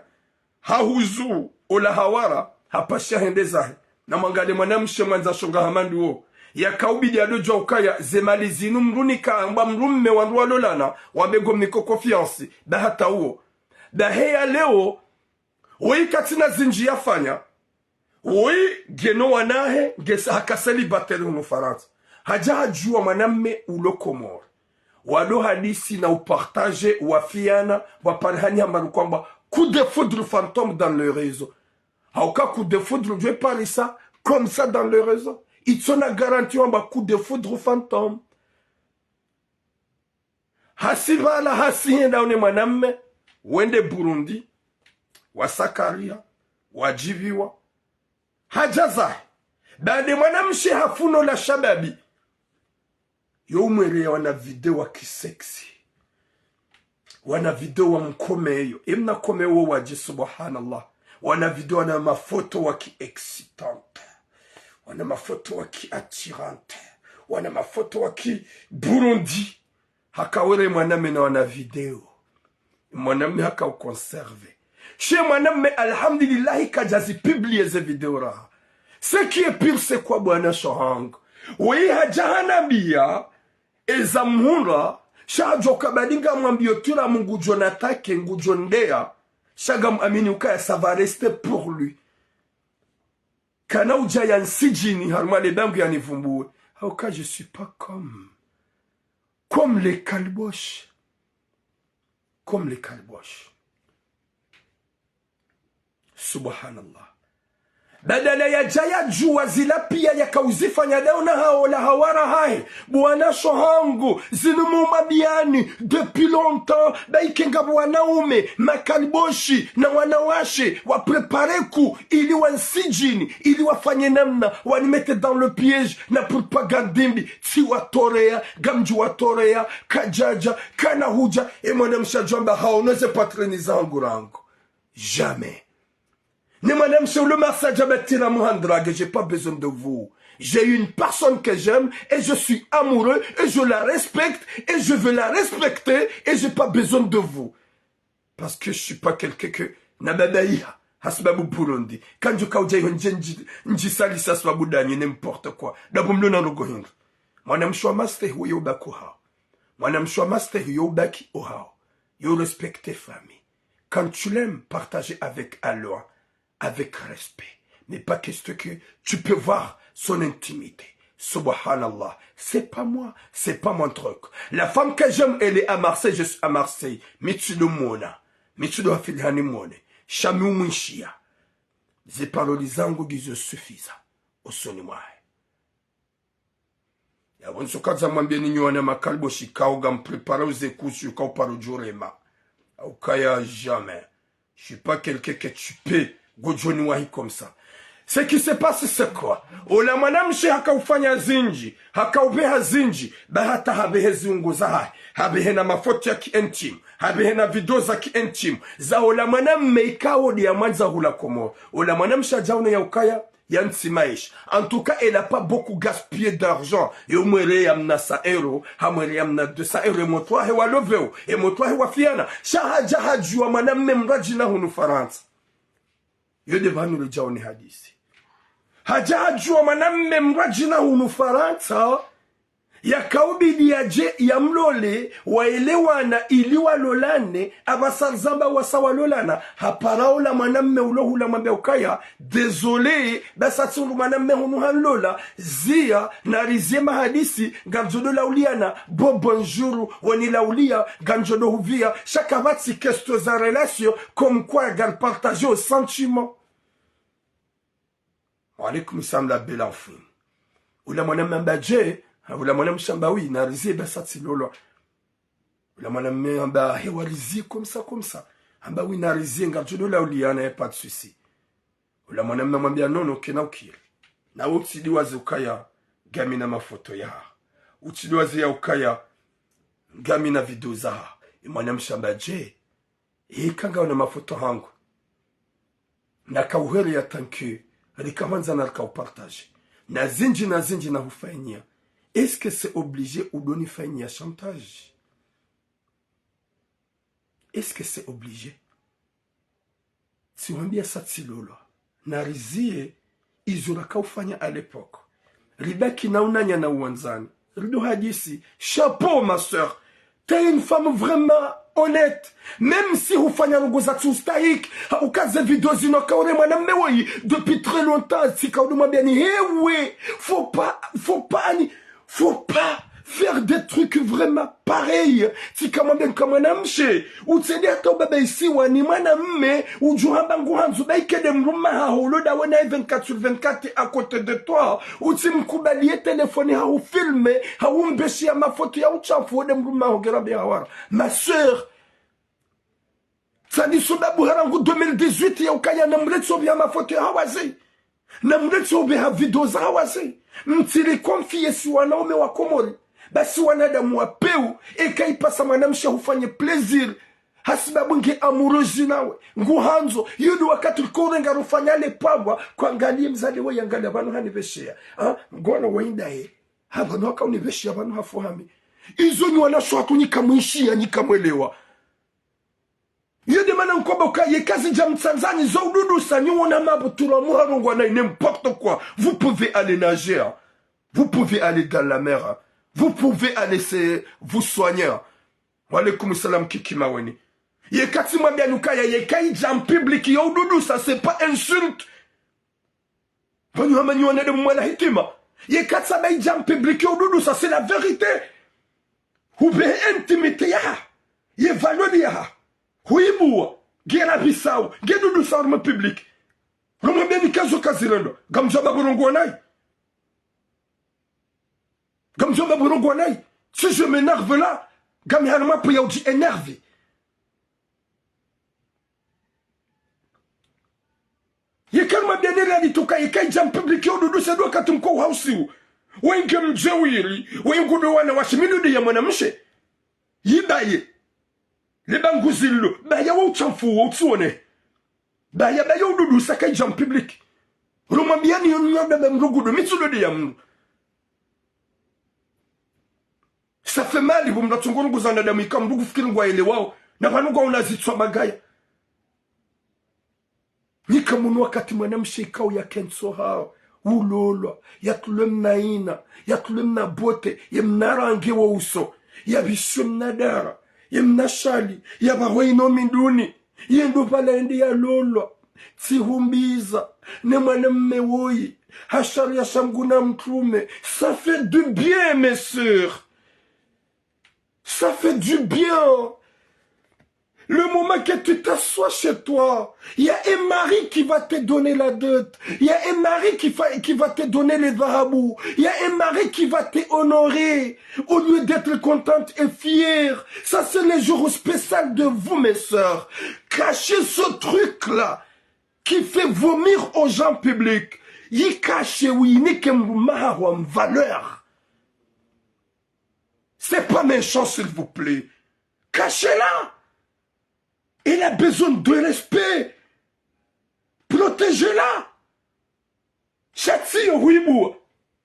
Hahuzu ola hawara. hapasha hende zahe. Na mwangalie mwanamshe mwandza shonga hama ndo wo. Yakaubidi yadodjuwa ukaya, ze mali zinu mdru nika amba mdrumme wandru walolana, wambe ngo mniko confiance, ba hata uwo. Ba heya leo, woyi katsina zindji yafanya, woyi ngena wanahe, ngesa haka célibataire hunu Farantsa. Hadja hadjuwa mwanamme ulo Komori. Wado hadisi na upartager, wafiana, waparihani hamba kwamba coup de foudre fantôme dans le réseau. Hauka coup de foudre, je parle ça comme ça dans le réseau. Itsona garantie wamba coup de foudre fantôme. Hasi pvala, hasi henda one mwanamme, wende Burundi, wasakaria, wadjiviwa. Hadja zahe. Baada mwanamshe hafuno la shababi. Yo umweleya wana video wa kisexy. Wana video wa mkomeyo. Emna komeyo wadji, subhanallah. Wana video wana mafoto wa ki excitante. Wana mafoto wa ki attirante. Wana mafoto wa ki Burundi. Haka were mwanamme na wana video. Mwanamme haka u conserver. She mwanamme, alhamdulillahi, kadja zi publier ze video raha. Ce qui est pire, c'est quoi, bwana shahangu? Woyi hadja hanambia, eza mhundra, sha hadjo kabadinga mwambio tira mu ngudjo natake, ngudjo ndeya, sha ngam amini ukaya ça va rester pour lui. Kana udja ya nsidjini, harumwa le bangu ya nivumbuwe. Hauka je suis pas comme, comme les kalbosh. Comme les kalbosh. Subhanallah. Badala yadja yadjuwa zila piya yakauzifanya dauna haola hawara hahe. Bwana shahangu, zinu mumabiyani depuis longtemps, ba ike ngapvo wanaume, makalboshi, na wanawashe, wa préparer ku, ili wa nsidjini, ili wafanye namna, wani mettre dans le piège, na propagande mbi, tsi watoreya, ngamdji watoreya, kadjadja, kana hudja, e mwanamshe hadjo amba haono ze poitrine zangu rangu. Jamais. Ne mwanamshe ulo Marseille hadja amba tira muhandra, que j'ai pas besoin de vous. J'ai une personne que j'aime et je suis amoureux et je la respecte et je veux la respecter et j'ai pas besoin de vous. Parce que je suis pas quelqu'un que na baba iha, hasibabu Burundi. Kandjo kaudja iho ndje ndji, ndji salisa hasibabu danyi, n'importe quoi. Dabu mlo na rogo hindru. Mwanamshe wa mastehi uyo ubaki ohao. Mwanamshe wa mastehi uyo ubaki ohao. Yo respecter famille. Quand tu l'aimes, partagez avec aloi, avec respect. Mais pas question que tu peux voir son intimité. Subhanallah, c'est pas moi, c'est pas mon truc. La femme que j'aime, elle est à Marseille, je suis à Marseille. Mi tsi do mwona, mi tsi do hafili hani mwone. Sha mi umwishiya. Ze paroli zangu ngizo suffisant osoni mwahe. Yapvo ntsu kadza mwambie ni nyi wana makalboshi kao ngam préparer uze kusu kao paro djurema. Haukaya jamais. Je suis pas quelqu'un que tu peux ngodjo niwahi comme ça. Ce qui se passe, c'est quoi? Ola mwanamshe haka ufanya zindji, haka ubeha zindji, ba hata habehe ziungo zahahe, habehe na mafoto ya ki intime, habehe na video za ki intime, za ola mwanamme ikao ndiye yamwandza hula Komori. Ola mwanamshe hadja uno ya ukaya, ya ntsi maesha. En tout cas, elle a pas beaucoup gaspillé d'argent. Yo mweleya mna cent euros, ha mweleya mna deux cents euros, e motwahe waloveo, e motwahe wafiana. Sha hadja hadjuwa mwanamme mradjina hunu Farantsa. Yo nde pvanu ledja oni hadisi. Hadja hadjuwa mwanamme mradjina hunu Farantsa. Yakaubidi yadje yamlole, waelewana ili walolane, apvasa zamba wasa walolana, hapara ola mwanamme ulo hula mwambia ukaya, désolé, basa tsi ndo mwanamme hunu hanlola, ziya, narizie mahadisi, ngamdjo do lauliana, bo bonjour, wani laulia, ngamdjo do huvia, sha kapvatsi question za relation, comme quoi ngali partager au sentiment. Wa alaykum salam la belle enfant. Ula mwanamme amba dje, ula mwanamshe amba oui, narizie basa tsilolwa. Ula mwanamme amba he warizie comme ça, comme ça. Amba oui, narizie ngamdjo do lauliana, y a pas de souci. Ula mwanamme amwambia non, non, kena ukiri. Nawe utsi diwaze ukaya ngamina mafoto yaha. Utsi diwaze ya ukaya ngamina video zaha. E mwanamshe amba dje, eka ngawe na mafoto hangu. Naka uheleya tant que rika hwandza na rika upartager. Na zindji, na zindji na hufanyia. Est-ce que c'est obligé udo nifanyia chantage? Est-ce que c'est obligé? Tsi wambia sa tsilolwa. narizie izo raka ufanya à l'époque. Ribaki na unanya na uwandzani. Rido hadisi. Chapeau, ma sœur. T'es une femme vraiment honnête. Même si hufanya ndrongo za tsi ustahiki, ha ukaze video zinu kaure mwanamme woyi, depuis très longtemps, tsika udo mwambiani, hewe, faut pas, faut pas, ani, faut pas faire des trucs vraiment pareils. Tsika mwambiani ka mwanamshe, utsende hata ubaba isiwa ni mwanamme, udjuhamba nguhandzo, ba ike nde mdrume haho, ulo dawe naye vingt-quatre sur vingt-quatre à côté de toi. Utsi mkubaliye telefoni hahu filme, hahu mbeshiya mafoto ya utshafu, wo nde mdrume haho nge rambe hawara. Ma sœur, tsani sababu ha rangu deux mille dix-huit ya ukaya namletse ubeha mafoto ya hawaze. Namletse ubeha video za hawaze. Mtsiri confier si wanaume wa Komori. Basi wanadamu wa peu, eka ipasa mwanamshe hufanye plaisir. Hasibabu nge amoureuse nawe. Nguhandzo, yo ndo wakati riko urenga rufanya le pambwa, kwangaliye mzali we yangaliya pvanu hanibesheya. Ha? Ngwana wa indaye. Ha pvanu haka unibesheya pvanu hafuhami. Izo nyi wanashe hatru nyi kamwishiya, nyi kamwelewa. Yo nde mana nkobo ka ye kazidja mtsandzani zo ududusa nyi wona mabutulwa muharungwa nayi n'importe quoi. Vous pouvez aller nager, hein. Vous pouvez aller dans la mer, hein. Vous pouvez aller se, vous soigner, hein. Wa alaykum salam Kiki Maweni. Yeka tsi mwambiani ukaya yeka idja en public yo ududusa, c'est pas insulte. Pvanyu hama nyi wanadamu mwana hikima. Yeka tsi ba idja en public yo ududusa, c'est la vérité. Hubehe intimité yaha. Ye valeur yaha. Huibuwa. Nge rabisao. Nge dudusa harumwa public. Rumwambiani ka zo kazirendwa. Ngamdjo ba burongo nayi. Ngamdjo ba burongo nayi. Si je m'énerve là, ngami harumwa point ya udji énerver. Yeka rumwambiani réalité uka yeka idja en public yo ududusa ndo wakati mko uhausiu. Wenge mdje wili, wenge ndo wanawashe, mi ndo nde ya mwanamshe. Yibaye. Leba nguzi lilo, baya wo utshafu wo utsiwone. Baya, baya ududusa ka idja en public. Rumwambiani yo nyoda ba mdru gudu, mi tsi ndo nde ya mdru. Ça fait mal, bo mdru atsongo ndrongo za wanadamu, ika mdru kufikiri ngwa elewao, na pvanu ngwa una zitswa bagaya. Nyi kamwona wakati mwanamshe ikao ya kentso hao, ulolwa, ya tulwe mna ina, ya tulwe mna beauté, ye mna rangi wo uso, ya bishwe mna dara, ye mna shali, ya bahwe ino minduni, ye ndo pvala ende ya lolwa, tsihumbiza, ne mwanamme woyi, ha shariya sha Mngu na mtrume, ça fait du bien, mes sœurs. Ça fait du bien. Le moment que tu t'assois chez toi, il y a un mari qui va te donner la dot. Il y a un mari qui va, qui va te donner les dhahabou. Il y a un mari qui va te honorer. Au lieu d'être contente et fière, ça c'est le jour spécial de vous, mes sœurs. Cachez ce truc-là qui fait vomir aux gens publics. Yi cacher, oui, ni ke mdrume haho wa valeur. C'est pas méchant, s'il vous plaît. Cachez-la. Elle a besoin de respect. Protégez-la. Sha tsi yo huibuwa.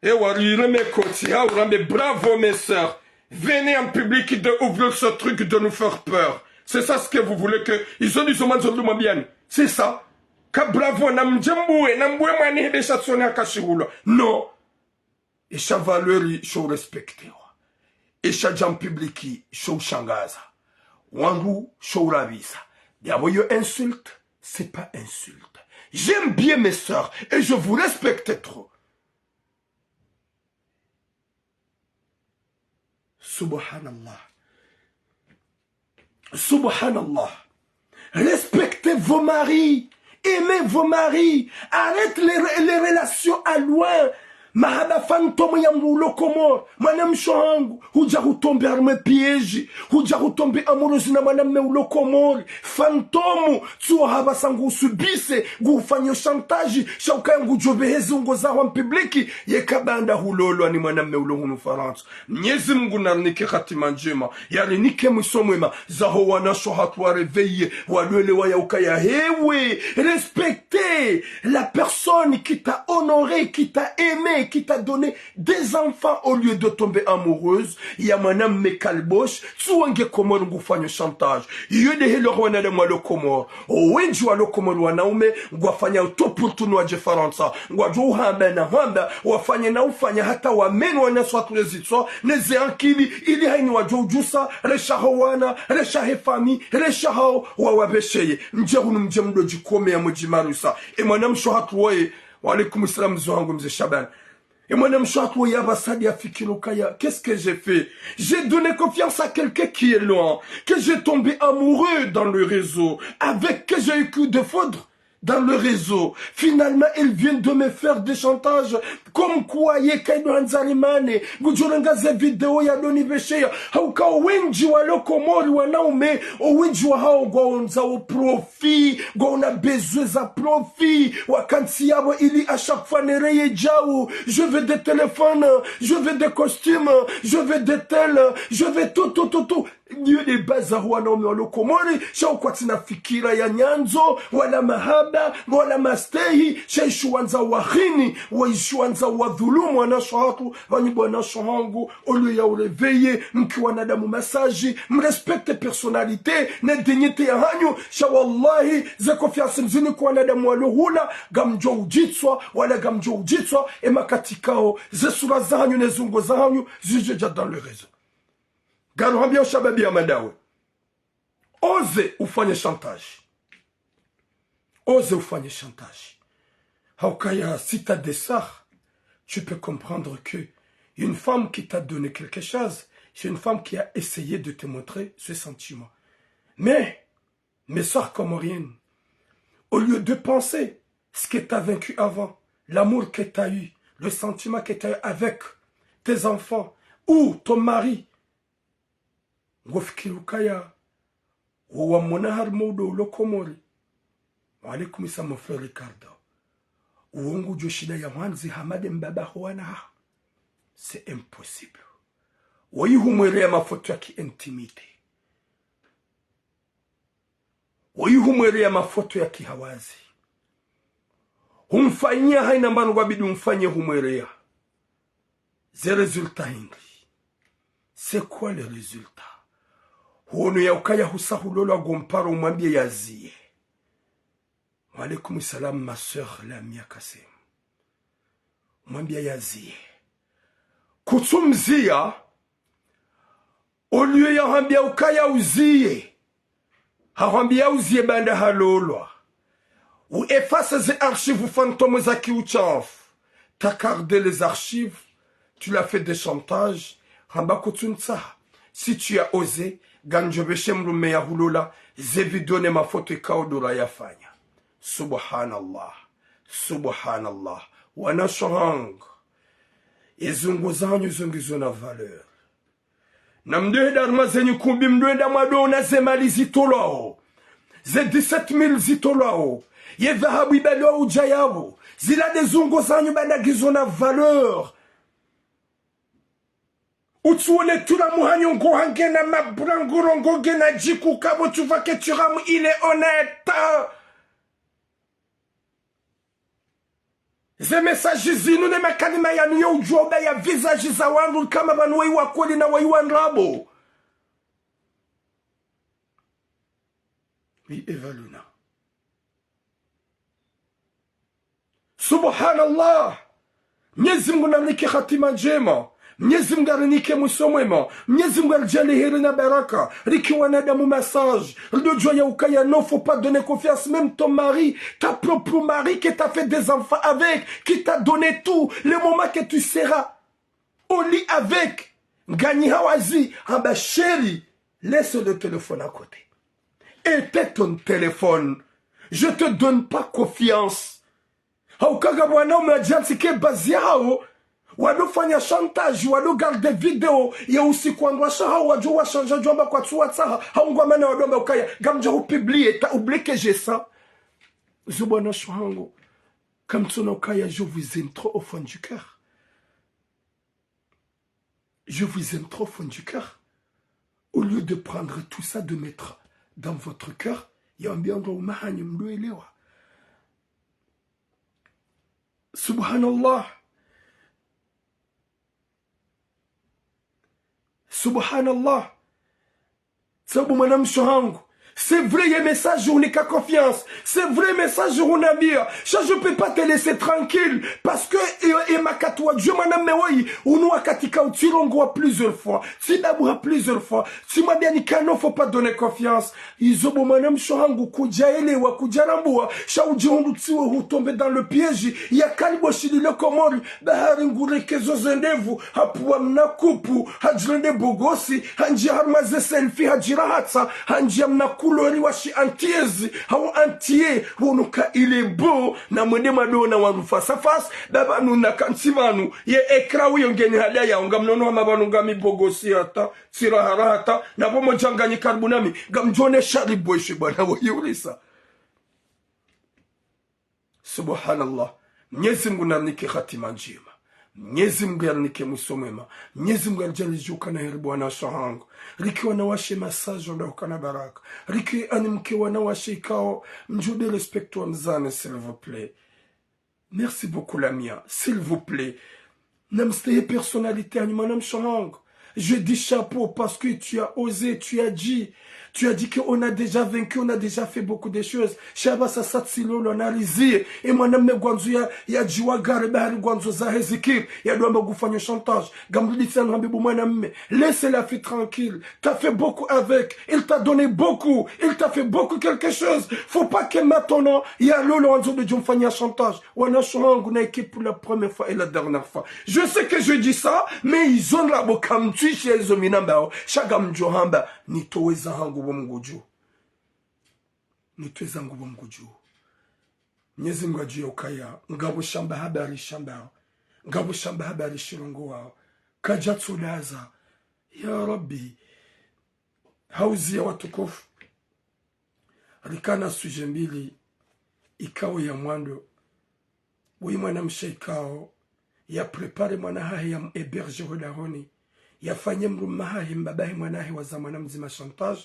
Ewa, rire mekotsi, ha urambe bravo, mes sœurs. Venez en public de ouvrir ce truc de nous faire peur. C'est ça ce que vous voulez que, izo ndizo mwandzo rumwambiani. C'est ça. Ka bravo, na mdje mbuwe, na mbuwe mwani hebe sha tsoni haka shihulwa. Non. Esha valeur sho urespectewa. Esha dja en public sho ushangaza. Wandru sho urabisa. Yapvo yo insulte, c'est pas insulte. J'aime bien mes sœurs et je vous respecte trop. Subhanallah. Subhanallah. Respectez vos maris. Aimez vos maris. Arrête les, les relations à loin. Mahaba fantôme ya mdru ulo Komori. Mwanamshe hangu. Hudja hutombe harumwa piège. Hudja hutombe amoureuse na mwanamme ulo Komori. Fantôme. Tsuwa haba sangu usubise. Ngufanyo chantage. Sha ukaya ngudjo behezi ungo zaho en public. Yeka banda hulolwa ni mwanamme ulo hunu Farantsa. Mnyezi Mungu narinike hatima ndjema, yarinike mwiso mwema, zaho wanashe hatru wa réveiller, walwele waya ukaya hewe, respecter la personne qui t'a honoré, qui t'a aimé, qui t'a donné des enfants au lieu de tomber amoureuse ya mwanamme kalbosh, tsi wenge Komori ngufanyao chantage. Iyo nde hali ya wanadamu walo Komori. Owendji walo Komori wanaume ngwafanyao tout pour tourner wadje Farantsa. Ngwadjo uhamba na hamba, wafanye na ufanya hata wamene wanawashe watru le zitswa, ne ze ankili, ili hayina wadjo udjusa, resha hawo wana, resha he famille, resha hawo wawabesheye. Mdje hunu mdje mdo djikome ya mdji marusa. E mwanamshe hatru woye, Wa alaykum salam, mze wangu, mze Shaban. E mwanamshe hatru woye apvasa nde yafikiri ukaya, qu'est-ce que j'ai fait ? J'ai donné confiance à quelqu'un qui est loin, que j'ai tombé amoureux dans le réseau, avec que j'ai eu coup de foudre dans le réseau. Finalement, il vient de me faire des chantages, comme quoi ye kaido handza rimane, ngudjo renga ze video yado nibesheya. Hauka owendji walo Komori wanaume, owendji wahawo ngwaondzao profit, ngwaona besoin za profit, wakantsi yapvo ili à chaque fois nereye djau, je veux des téléphones, je veux des costumes, je veux des tels, je veux tout, tout, tout, tout. Ndiyo nde baza ho wanaume walo Komori, sha ukwatsina fikira ya nyandzo, wala mahaba, wala mastehi, sha ishiwandza wahini, wa ishiwandza wadhulumu wanawashe hatru, pvanu bo wanawashe hangu, au lieu ya uréveiller, mke wanadamu masaji, mrespecte personnalité, ne dignité yahanyu, sha wallahi, ze confiance mzinika wanadamu walo hula, ngamdjo udjitswa, wala ngamdjo udjitswa, e makati kao, ze sura zahanyu, ne zungo zahanyu, zidjo dja dans le réseau. Ngaruhambiyao shababi ya madawe. Oser ufanye chantage. Oser ufanye chantage. Haukaya, si t'as des sœurs, tu peux comprendre que une femme qui t'a donné quelque chose, c'est une femme qui a essayé de te montrer ce sentiment. Mais, mes sœurs comoriennes, au lieu de penser ce que t'as vécu avant, l'amour que t'as eu, le sentiment que t'as eu avec tes enfants ou ton mari, ngofikiri ukaya, wo wamona harumwa udo ulo Komori. Wa alaykum salam, mon frère Ricardo. Uwo ngudjo shinda ya hwandzi hama nde mbaba ho wana haho. C'est impossible. Woyi humwereya mafoto ya ki intimité. Woyi humwereya mafoto ya kihawazi. Humfanyia hayina mbapvi ngwabidi umfanye humwereya. Ze résultat hindri ? C'est quoi le résultat ? Huono ya ukaya husa hulolwa ngomparo umwambiye yaziye. Wa alaykum salam, ma sœur Lamia Kassem. Umwambiye yaziye. Kutsumziya, au lieu ya hwambiya ukaya uziye, hahwambiya uziye baanda halolwa. U efface ze archives fantômes za kiuchafu. T'as gardé les archives, tu l'as fait des chantages, hamba kutsunitsaha. Si tu as osé, ngamdjo beshe mdrume ya hulola, ze video ne mafoto ikao ndo rayafanya. Subhanallah. Subhanallah. Wanawashe hangu. Ezungo zanyu zo ngizo na valeur. Namdrohe daruma zenyu kumbi mdrohe nda mwadroona ze mali zitolwao. Ze dix-sept mille zitolwao. Ye dhahabu ibalwao udja yapvo. Zila nde zungo zanyu baanda ngizo na valeur. Utsuone tula muhanyo ngo hangena mabula nguro ngo ngena djiku kabo tu vois que tu rames, il est honnête. Ze message zinu ne makalima yanu yo udjo ubaya visage za wandru kama pvanu woyi wa kweli na woyi wa ndrabo. Oui, Eva Luna. Subhanallah. Mnyezi Mungu narinike hatima ndjema. Mnyezi Mungu arinike mwiso mwema. Mnyezi Mungu aridjaanliye heri na baraka. Rike wanadamu masaji. Ridodjuwa ya ukaya, non, faut pas donner confiance. Même ton mari, ta propre mari que t'as fait des enfants avec, qui t'a donné tout, le moment que tu seras au lit avec, nganyi hawazi, hamba chérie, laisse le téléphone à côté. Éteins ton téléphone. Je te donne pas confiance. Hauka ngapvo wanaume wadjantsike bazi yahawo, wadofanya chantage, wado garder video ya usiku wandru washe hawo, wadjo washanja djwamba kwatsu watsaha, hau ngwamana wadomba ukaya, ngamdja hu publier, t'as oublié que j'ai ça. Zo bo wanawashe hangu, kamtsona ukaya, je vous aime trop au fond du cœur. Je vous aime trop au fond du cœur. Au lieu de prendre tout ça, de mettre dans votre cœur, ya wambiya ngo umahanyo mdo elewa. Subhanallah. Subhanallah. Sabu mwanamshe hangu. C'est vrai, ye message hunika confiance. C'est vrai, message hunambia. Ça, je peux pas te laisser tranquille. Parce que, e, e makati wa djwe mwanamme woyi, unu wakati ka utsirongowa plusieurs fois. Tsidabuha plusieurs fois. Tsimwambia ni kano, faut pas donner confiance. Izo bo mwanamshe hangu kudjaelewa, kudjarambua. Sha udjihundru tsiwe hutombe dans le piège. Ya kalibo shilile Komori. Bahari ngurekezo zendevu, hapvua mna kupu, hadjirende bogosi, handjia harumwa ze selfie, hadjirahatsa, handjia mna kulori wa shi antiezi, hau antie, wonuka ile bo, na mwende mwadona wandru face à face, baba nuna kantsi pvanu, ye écran uyo ngeni hadaya, ngamnono hama pvanu ngami bogosi hata, tsiraharahata, na pvo mdjanganyika karibu nami, ngamdjone shari bweshe bwana woyi ulisa. Subhanallah. Mnyezi Mngu narinike hatima ndjema. Mnyezi Mngu yarinike mwiso mwema. Mnyezi Mngu yaridjaanlie ridjuke na heri bo wanashe hangu. Rike wanawashe message wandru hukana baraka. Rike ani mke wanawashe ikao mdjude respect wa mdzane, s'il vous plaît. Merci beaucoup, Lamia. S'il vous plaît. Namstehi personnalité hanyu mwanamshe hangu. Je dis chapeau parce que tu as osé, tu as dit. Tu as dit qu'on a déjà vaincu, on a déjà fait beaucoup de choses. Sha pvasa tsi lolo analizie. E mwanamme ngwandzo ya, yadjiwagare bahari ngwandzo zahe zikiri. Yadwamba ngufanyo chantage. Ngamrudi tsena nuhambe bo mwanamme. Laisse la fille tranquille. T'as fait beaucoup avec. Il t'a donné beaucoup. Il t'a fait beaucoup quelque chose. Faut pas que maintenant, ya lolo wandzo de djomfanya chantage. Wanashe hangu, naike pour la première fois et la dernière fois. Je sais que je dis ça, mais izo ndrabo kamtwishe izo mi nambao, sha ngamdjo hamba, nitowe za hangu bo Mngu dju. Nitowe za hangu bo Mngu dju. Mnyezi Mngu adjuwa ukaya, ngapvo shamba habari shambao. Ngapvo shamba habari shirongowao. Kadjatsudaza. Ya Rabbi. Hauziya watukufu. Rikana sujet mbili ikao ya mwando. Woyi mwanamshe ikao ya préparer mwana hahe ya mu héberger ho dahoni. Yafanye mdrumme hahe mbaba he mwana hahe waza mwana mdzima chantage.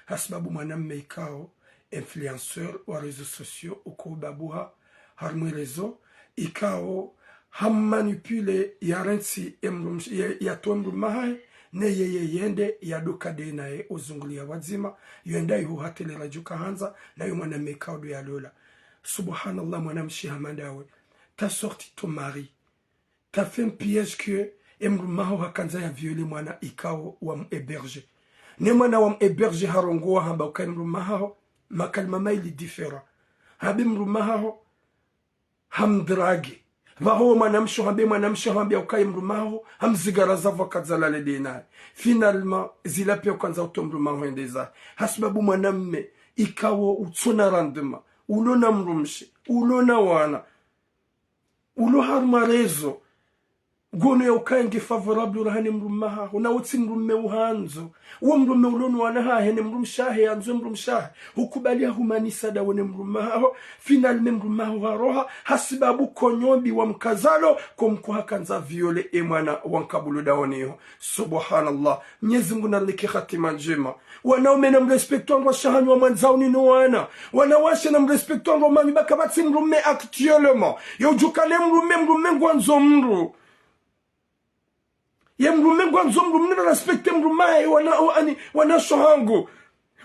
Hasibabu mwanamme ikao influenceur wa réseaux sociaux uko ubabuha harumwa réseau ikao hammanipule yarentsi emdrumshe, ya, yatowe mdrumme hahe, ne yeye yende yadoka de naye uzunguliya wadzima, yenda iho hatelera djuka handza, nayo mwanamme ikao do yalola. Subhanallah, mwanamshe hama ndawe. T'as sorti ton mari. T'as fait un piège que emdrumme haho hakandza ya violer mwana ikao wa mu héberger. Ne mwana wa mu héberger harongowa hamba ukaya emdrumme haho, makalima mayili différent. Hambe emdrumme haho, hamdrague. Pvaho mwanamshe hambe, mwanamshe hambe ukaya emdrumme haho, hamzigara zapvo kadzalale de naye. Finalement, zila pia ukandza utowa mdrumme haho yende zahe. Hasibabu mwanamme, ikao utsona rendement, ulona mdrumshe, ulona wana, ulo harumwa réseau, ngono ya ukaya nge favorable urahane mdrumme haho, na wotsi mdrumme uhandzo. Wo mdrumme ulo no wana hahe ne mdrumshe hahe, yandzo mdrumshe hahe. Hukubali ya humanisa daho ne mdrumme haho, finalement mdrumme haho haroha, hasibabu konyobi wa mkazalo, ko mko hakandza violer emwana wa nkabulu daho neho. Subhanallah. Mnyezi Mngu narinike hatima ndjema. Wanaume namrespecte wandrwashe hanyu wamwandzao nyi no wana. Wanawashe namrespecte wandrwamanyu ba kapvatsi mdrumme actuellement. Ye udjukane mdrumme, mdrumme ngwandzo mdru. Ye mdrumme ngwandzo mdru, mdru narespecte mdrumme hahe wana, wa-, ani, wanashe hangu.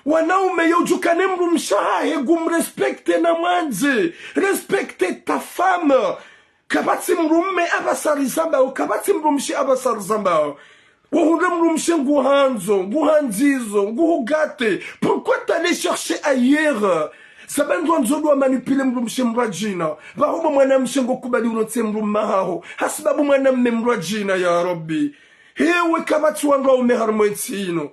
Wanaume ye udjukane mdrumshe hahe ngumrespecte na mwandze. Respecte ta femme. Kapvatsi mdrumme apvasa rizambao, kapvatsi mdrumshe apvasa rizambao. Wohundre mdrumshe nguhandzo, nguhandzizo, nguhugate. Pourquoi t'aller chercher ailleurs? Sababu ngwandzo do wa manipuler mdrumshe mdrwadjina. Pvaho bo mwanamshe ngokubali ulontse mdrumme haho. Hasibabu mwanamme mdrwadjina, ya Rabbi. Hewe kapvatsi wandrwaume harumwa entsi inu.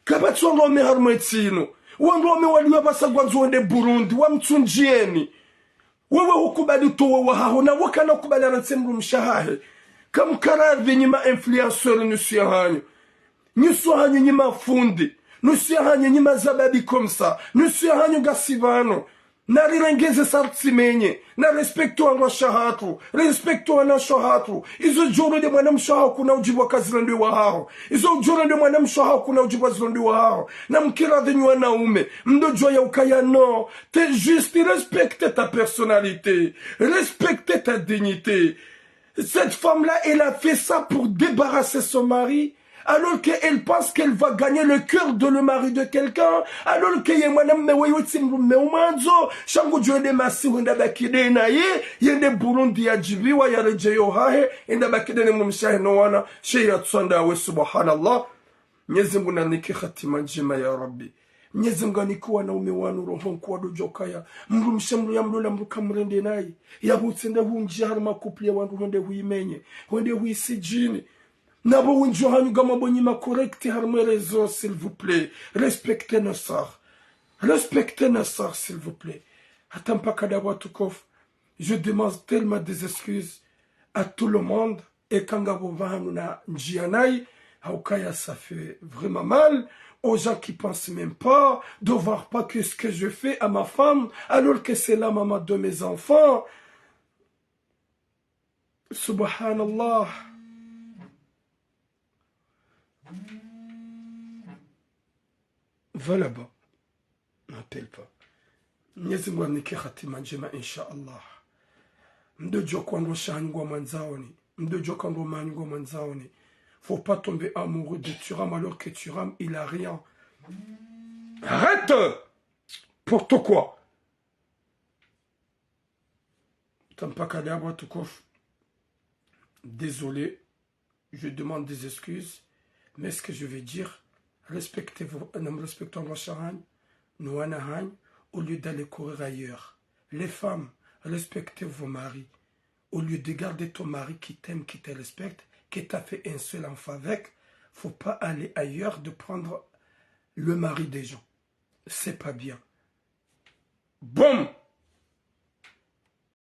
Kapvatsi wandrwaume harumwa entsi inu. Wandrwaume waliwa pvasa ngwandzo wende Burundi, wamtsundjieni. Wewe hukubali utowe wahaho, na wakana ukubali arantse mdrumshe hahe. Kamkaradhi nyi ma influenceurs nusu ya hanyu. Nusu ya hanyu nyi mafundi. Nusu ya hanyu nyi mazababi comme ça. Nusu ya hanyu ngasi pvanu. Narirengeze sartsi menye. Narespecte wandrwashe hatru. Respecte wanashe hatru. Izo djoro de mwanamshe haho kuna udjibu wa kazilonde wahaho. Izo djoro de mwanamshe haho kuna udjibu wa zilonde wahaho. Namkiradhi nyi wanaume. Mdo djuwa ya ukaya non. T'es juste, respecte ta personnalité, respecte ta dignité. Cette femme-là, elle a fait ça pour débarrasser son mari. Alors qu'elle pense qu'elle va gagner le cœur de le mari de quelqu'un. Alors que ye mwanamme wewe tsi mdrume umwandzo. Sha ngudjo ende masihu enda baki nde naye. Yende Burundi yadjibiwa yaredjei ohahe. Enda baki nde ne mdrumshe wahe no wana. She yatsonda we, subhanallah. Mnyezi Mungu nanike hatima ndjema ya Rabbi. Mnyezi Mungu anike wanaume wanu roho nkuu wadodjokaya. Mdrumshe mdru yamlola mdru kamrende naye. Yapvo utsende hundji harumwa couple ya wandru hwende huimenye. Hwende huisidjini. Napvo wendji wahanyu ngamwabonyi ma correct harumwa réseau, s'il vous plaît. Respectez nos sœurs. Respectez nos sœurs, s'il vous plaît. Hata mpaka ndapvo watukufu. Je demande tellement des excuses à tout le monde. Eka ngapvo pvahanu na ndjia nayi, hauka ya ça fait vraiment mal aux gens qui pensent même pas, de voir pas que ce que je fais à ma femme, alors que c'est la maman de mes enfants. Subhanallah. Voilà, bon. N'appelle pas. Mnyezi Mungu anike hatima ndjema, insha Allah. Mdodjo kwandro shangu wa mwandzani. Mdodjo kwandro mangu wa mwandzani. Faut pas tomber amoureux de Thuram alors que Thuram, il a rien. Arrête! Pour toi quoi? Tampaka d'abord, watukufu. Désolé. Je demande des excuses, mais ce que je vais dire, respectez vos, euh, respectons vos sharani, no wana hanyu, au lieu d'aller courir ailleurs. Les femmes, respectez vos maris. Au lieu de garder ton mari qui t'aime, qui te respecte, que t'as fait un seul enfant avec, faut pas aller ailleurs de prendre le mari des gens. C'est pas bien. Bon,